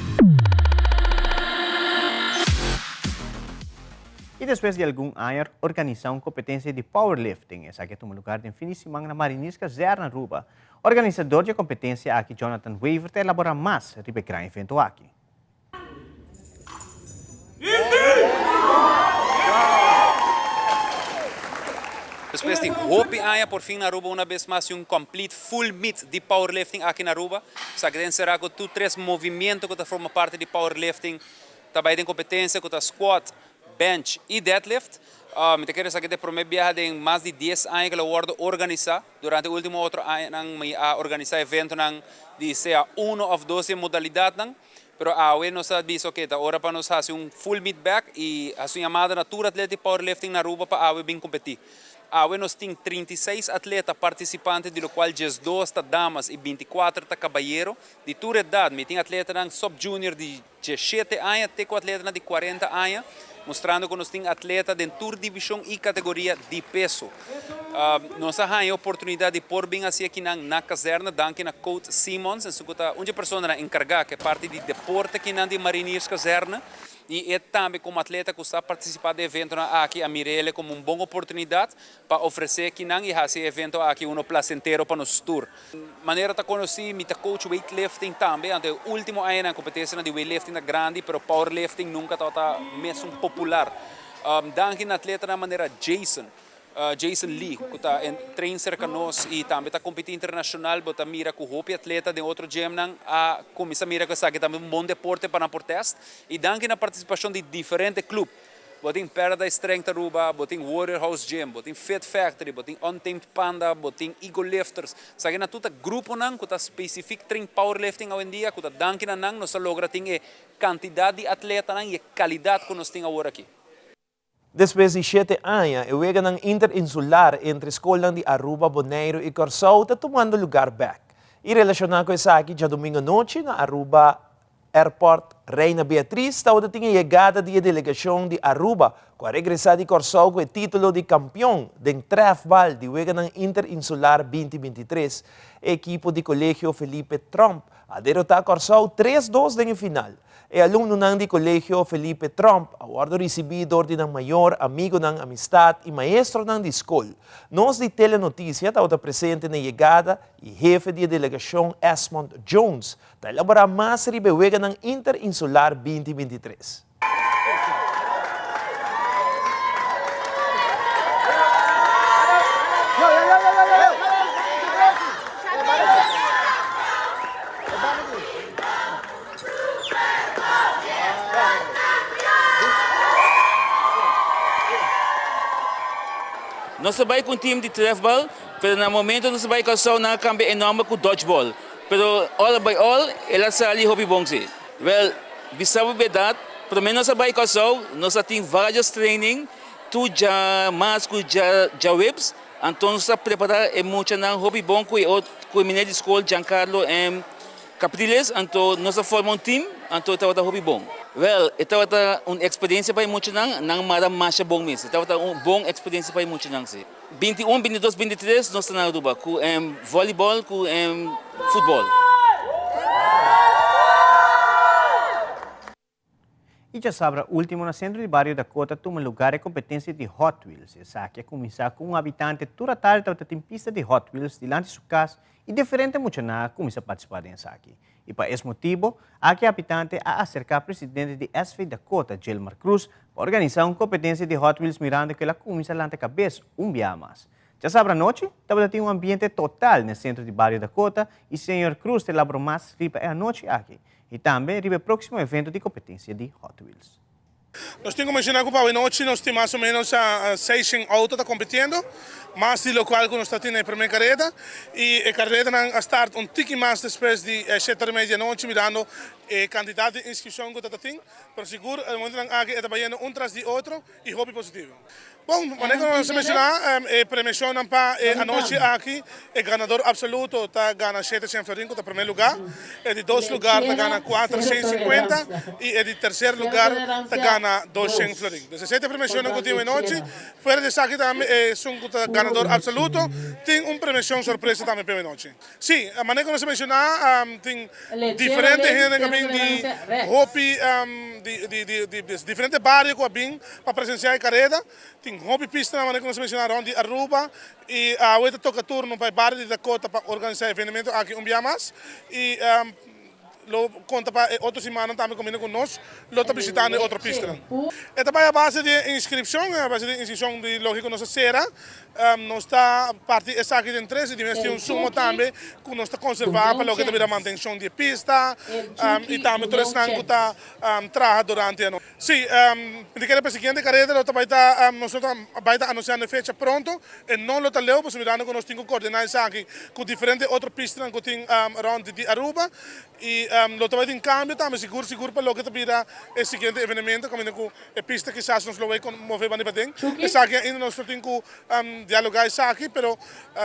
Y despues di algun aña organisa un competencia di powerlifting. Esaki a tuma lugar den fin di siman na Mariniers Kazerne Aruba. Organisador di e competencia aki Jonathan Wever ta elabora mas riba e gran evento aki. Despues di hopi aña por fin na Aruba una bes mas un complete full meet di powerlifting aki na Aruba. Esaki ta encera cu tur tres movimiento cu ta forma parti di powerlifting ta bay den competencia cu ta squat, bench y deadlift. Mi ta kere esaki ta e prome biaha den mas di dies aña cu lo wordo organisa. Durante e ultimo otro añanan mi a organisa eventonan di sea uno of dos di e modalidadnan. Pero awe nos a bisa oke ta ora pa nos hasi un full meet back y hasi un yamada na tur atleta di powerlifting na Aruba pa awe bin competi. Awe nos tin 36 atleta participante di locual 12 ta damas y 24 ta cabayero di tur edad. Mi tin atletanan sub junior di 17 aña te cu atletanan di 40 aña, mustrando cu nos tin atleta den tur division y categoria di peso. Nos a haña e oportunidad di por bin haci akinan na kazerne danki na Coach Simons, esun cu ta un dje personanan encarga cu e parti di deporte akinan di Marinierskazerne y e tambe como atleta cu sa participa den eventonan aki a mira ele como un bon oportunidad pa ofrece akinan y haci e evento aki uno placentero pa nos tur. Manera ta conoci mi ta coach weightlifting tambe, anto e ultimo añanan competencianan di weightlifting ta grandi pero powerlifting nunca tabata mesun popular. Danki na atletanan manera Jason, Jason Lee cu ta train cerca nos y tambe ta competi internacional, bo ta mira cu hopi atleta den otro gymnan a cuminsa mira cu esaki tambe un bon deporte pa nan por test y danki na participacion di diferente club. Bo tin Paradise Strength Aruba, bo tin Warrior House Gym, bo tin Fit Factory, bo tin Untamed Panda, bo tin Ego Lifters. Esaki nan tur ta gruponan cu ta specific train powerlifting awendia cu ta danki na nan nos a logra tin e cantidad di atletanan y e calidad cu nos tin awor aki. Despues di shete aña, e weganan interinsular entre skolnan di Aruba, Boneiru i Kòrsou ta tumando lugar bèk. I relashoná ku esaki, djadumingu anochi na Aruba Airport Reina Beatriz tabata tin e yegada di e delegashon di Aruba ku a regresá di Kòrsou ku e título di kampion den trèfbal di weganan interinsular 2023. E ekipo di Kolegio Felipe Tromp a derotá Kòrsou tres dos den e final. E alumnonan di Kolegio Felipe Tromp a wòrdu risibí dor di nan mayor, amigonan, amistat i maestronan di skol. Nos di Telenoticia tabata presente na e yegada i hefe di e delegashon Esmond Jones ta elaborá mas riba e Weganan Interinsular 2023. Nos a bai ku un team di trefbal, pero na momento nos a bai Kòrsou nan a kambia e nòmber ku dodgeball. Pero all by all el a sali hopi bon si. Wèl, bisa bo bèrdat, promé nos a bai Kòrsou nos a tin vários training tur dja mas ku dja djaweps, anto nos a prepará e muchanan hopi bon ku e ku e meneer di skol Giancarlo M. Capriles, anto nos a forma un team, anto e tabata hopi bon. Wel, e tabata un experiencia pa e muchanan, nan mara masha bon mes. E tabata un bon experiencia pa e muchanan si. 21, 22, 23 nos ta na Aruba cu volleyball cu futbol. I djasabra ultimo na sentro di bario Dakota tuma lugar e kompetensia di Hot Wheels. Esaki a kuminsá ku un habitante tur atardi tabata tin pista di Hot Wheels dilanti su kas i diferente muchanan a kuminsá partisipá den esaki. I pa es motibo, aki e habitante a aserká presidente di SV Dakota, Gilmar Cruz, pa organisá un kompetensia di Hot Wheels mirando ku el a kuminsá lanta kabes un biaha mas. Djasabra anochi tabata tin un ambiente total na e sentro di bario Dakota i señor Cruz ta elaboró mas riba e anochi aki. I tambe riba e próksimo evento di kompetensia di Hot Wheels. Nos tin ku menshoná ku pa awe nochi nos tin mas o ménos seishen outo ta kompitiendo, mas di lokual ku nos ta tin na e promé kareda. I e karedanan a start un tiki mas despues di shete ora i media di anochi mirando e kantidat di inskripshon ku ta ta tin. Pero sigur e momentonan aki e ta bayendo un tras di otro i hopi positivo. Bon, manera ku nos a menshoná, e premiashonnan pa e anochi aki, e ganador apsoluto ta gana 700 florin ku ta primer lugá, e di dos lugar ta gana 450 i e di terser lugar ta gana 200 florin. Dus esei ta e premiashonnan ku tin awe nochi. Fuera di esaki tambe esun ku ta ganador apsoluto tin un premiashon sorpresa tambe pa awe nochi. Sí, manera ku nos a menshoná, tin diferente hende ku a bin di hopi di diferente bario ku a bin pa presensiá e kareda. Tin hopi pistanan manera ku nos a menshoná rònt di Aruba i awe ta toka turno pa e bario di Dakota pa organisá e evenemento aki un bia mas. I Lo konta pa e otro simannan tambe kominda ku nos lo ta bishitando e otro pistanan. E ta bai a base di e inskripshon, a base di e inskripshon di loke ku nos a sera. Nos ta parti esaki den tres i di mes tin un sumo tambe ku nos ta konservá pa loke ta bira mantenshon di e pista i tambe tur esnan ku ta traha durante e anochi. Sí, mi ta kere pa e siguiente kareda lo ta bai ta, nos lo ta bai ta anunsiando e fecha pronto. E no lo ta leu pasobra mirando ku nos tin ku kordiná esaki ku diferente otro pistanan ku tin rònt di Aruba i lo ta bai tin kambio tambe sigur sigur pa loke ta bira e siguiente evenemento kaminda ku e pista kisas nos lo bai move banda paden. Esaki ainda nos lo tin ku dialogá esaki pero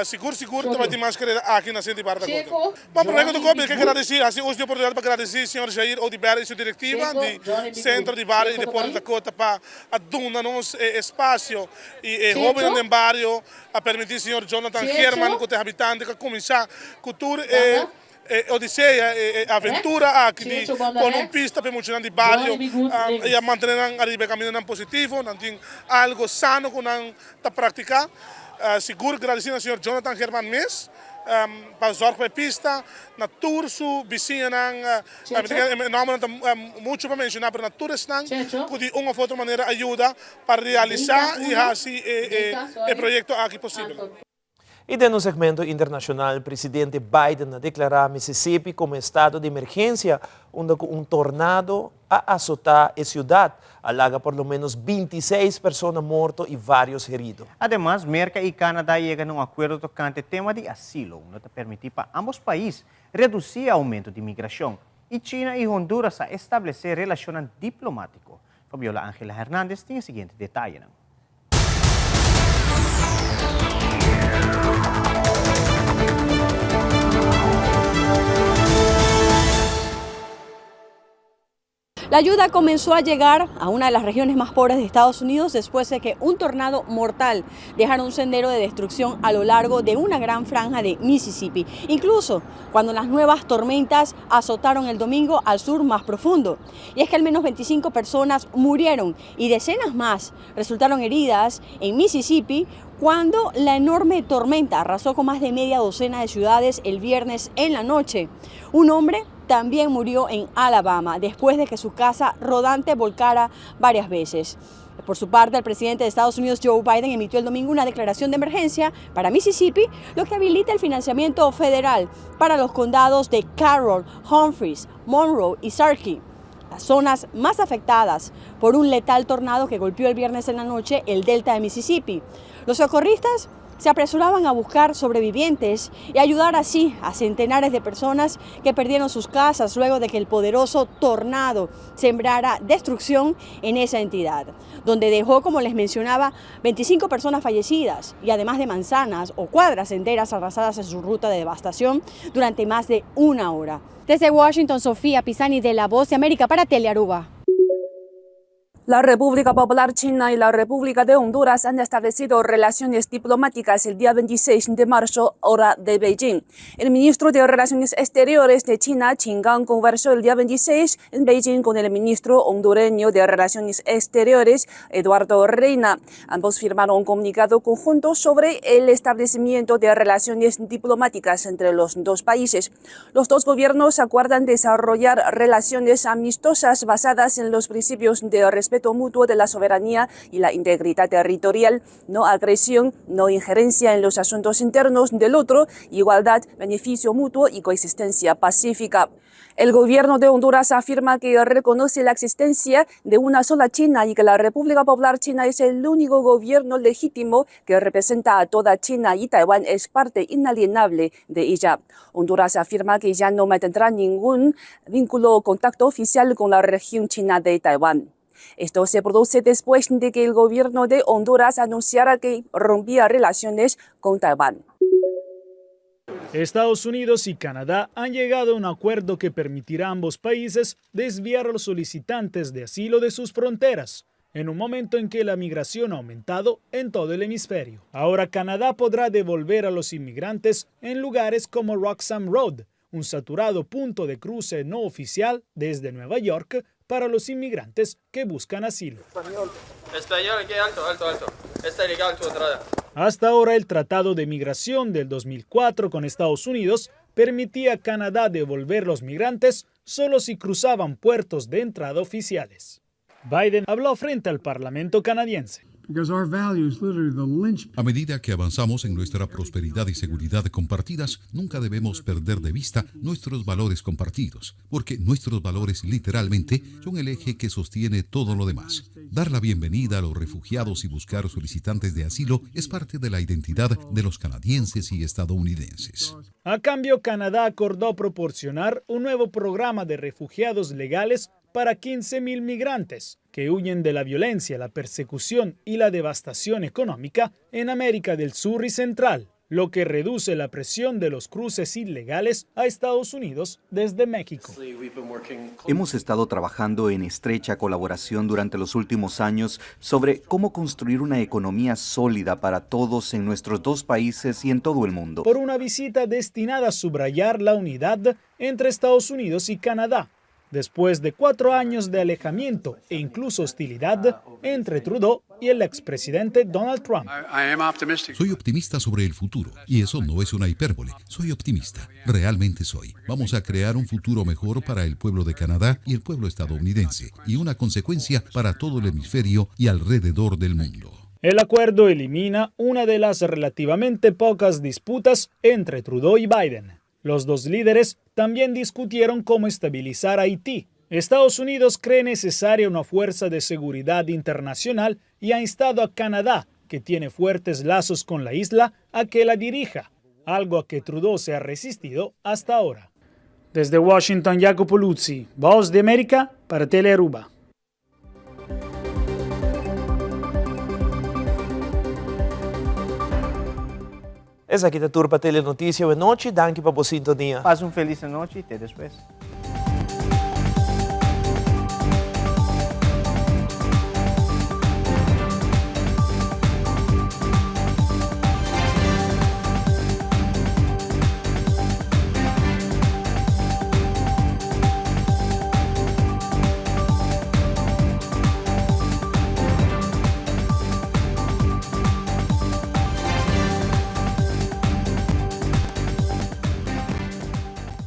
sigur sigur ta bai tin mas karera aki na Sint Ibarra Dakota. Bon, promé ku tur kos mi ke gradisí, hasi uso di oportunidat pa gradisí señor Jair Oduber i su direktiva di Sentro di Bario i Deporte Dakota pa a duna nos e espasio i e hóbennan den bario a permití señor Jonathan Geerman ku ta e habitante ku a kuminsá ku tur e odisea, e aventura aki di pone un pista pa e muchanan di bario i a mantené nan ariba e kamindanan positivo, nan tin algo sano ku nan ta praktiká. Sigur gradisí na señor Jonathan Geerman mes. Pa zorg pa e pista na tur su bisiñanan, mi ta kere e nombernan ta mucho pa menciona, pero na tur esnan cu di un of otro manera a yuda pa realisa y haci e proyecto aki posibel. Y den un segmento internacional, presidente Biden a declara Mississippi como estado di emergencia unda cu un tornado a asotá e siudat, a laga por lo ménos 26 persona morto i vários herido. Ademas, Merka i Canada a yega na un akuerdo tokante tema di asilo, unda ta permití pa ámbos pais redusí e oumento di migrashon. I China i Honduras a establesé relashonnan diplomátiko. Fabiola Angela Hernandez tin e siguiente detayenan. La ayuda comenzó a llegar a una de las regiones más pobres de Estados Unidos después de que un tornado mortal dejara un sendero de destrucción a lo largo de una gran franja de Mississippi, incluso cuando las nuevas tormentas azotaron el domingo al sur más profundo. Y es que al menos 25 personas murieron y decenas más resultaron heridas en Mississippi cuando la enorme tormenta arrasó con más de media docena de ciudades el viernes en la noche. Un hombre también murió en Alabama después de que su casa rodante volcara varias veces. Por su parte, el presidente de Estados Unidos, Joe Biden, emitió el domingo una declaración de emergencia para Mississippi, lo que habilita el financiamiento federal para los condados de Carroll, Humphreys, Monroe y Sarkey. las zonas más afectadas por un letal tornado que golpeó el viernes en la noche el delta de Mississippi. Los socorristas se apresuraban a buscar sobrevivientes y ayudar así a centenares de personas que perdieron sus casas luego de que el poderoso tornado sembrara destrucción en esa entidad, donde dejó, como les mencionaba, 25 personas fallecidas y además de manzanas o cuadras enteras arrasadas en su ruta de devastación durante más de una hora. Desde Washington, Sofía Pisani de La Voz de América para Telearuba. La República Popular China y la República de Honduras han establecido relaciones diplomáticas el día 26 de marzo, hora de Beijing. El ministro de Relaciones Exteriores de China, Qin Gang, conversó el día 26 en Beijing con el ministro hondureño de Relaciones Exteriores, Eduardo Reina. Ambos firmaron un comunicado conjunto sobre el establecimiento de relaciones diplomáticas entre los dos países. Los dos gobiernos acuerdan desarrollar relaciones amistosas basadas en los principios de respeto mutuo de la soberanía y la integridad territorial, no agresión, no injerencia en los asuntos internos del otro, igualdad, beneficio mutuo y coexistencia pacífica. El gobierno de Honduras afirma que reconoce la existencia de una sola China y que la República Popular China es el único gobierno legítimo que representa a toda China y Taiwán es parte inalienable de ella. Honduras afirma que ya no mantendrá ningún vínculo o contacto oficial con la región china de Taiwán. Esto se produce después de que el gobierno de Honduras anunciara que rompía relaciones con Taiwán. Estados Unidos y Canadá han llegado a un acuerdo que permitirá a ambos países desviar a los solicitantes de asilo de sus fronteras, en un momento en que la migración ha aumentado en todo el hemisferio. Ahora Canadá podrá devolver a los inmigrantes en lugares como Roxham Road, un saturado punto de cruce no oficial desde Nueva York para los inmigrantes que buscan asilo. Español, aquí alto, alto, alto. Está ilegal tu entrada. Hasta ahora el Tratado de Migración del 2004 con Estados Unidos permitía a Canadá devolver los migrantes solo si cruzaban puertos de entrada oficiales. Biden habló frente al Parlamento canadiense. A medida que avanzamos en nuestra prosperidad y seguridad compartidas, nunca debemos perder de vista nuestros valores compartidos, porque nuestros valores literalmente son el eje que sostiene todo lo demás. Dar la bienvenida a los refugiados y buscar solicitantes de asilo es parte de la identidad de los canadienses y estadounidenses. A cambio, Canadá acordó proporcionar un nuevo programa de refugiados legales para 15.000 migrantes que huyen de la violencia, la persecución y la devastación económica en América del Sur y Central, lo que reduce la presión de los cruces ilegales a Estados Unidos desde México. Hemos estado trabajando en estrecha colaboración durante los últimos años sobre cómo construir una economía sólida para todos en nuestros dos países y en todo el mundo. Por una visita destinada a subrayar la unidad entre Estados Unidos y Canadá después de cuatro años de alejamiento e incluso hostilidad entre Trudeau y el expresidente Donald Trump. Soy optimista sobre el futuro, y eso no es una hipérbole. Soy optimista, realmente soy. Vamos a crear un futuro mejor para el pueblo de Canadá y el pueblo estadounidense, y una consecuencia para todo el hemisferio y alrededor del mundo. El acuerdo elimina una de las relativamente pocas disputas entre Trudeau y Biden. Los dos líderes también discutieron cómo estabilizar Haití. Estados Unidos cree necesaria una fuerza de seguridad internacional y ha instado a Canadá, que tiene fuertes lazos con la isla, a que la dirija, algo a que Trudeau se ha resistido hasta ahora. Desde Washington, Jacopo Luzzi, Voz de América para Telearuba. Esaki ta tur pa Telenoticia awe nochi. Danki pa bo sintonia. Pasa un feliz anochi y te despues.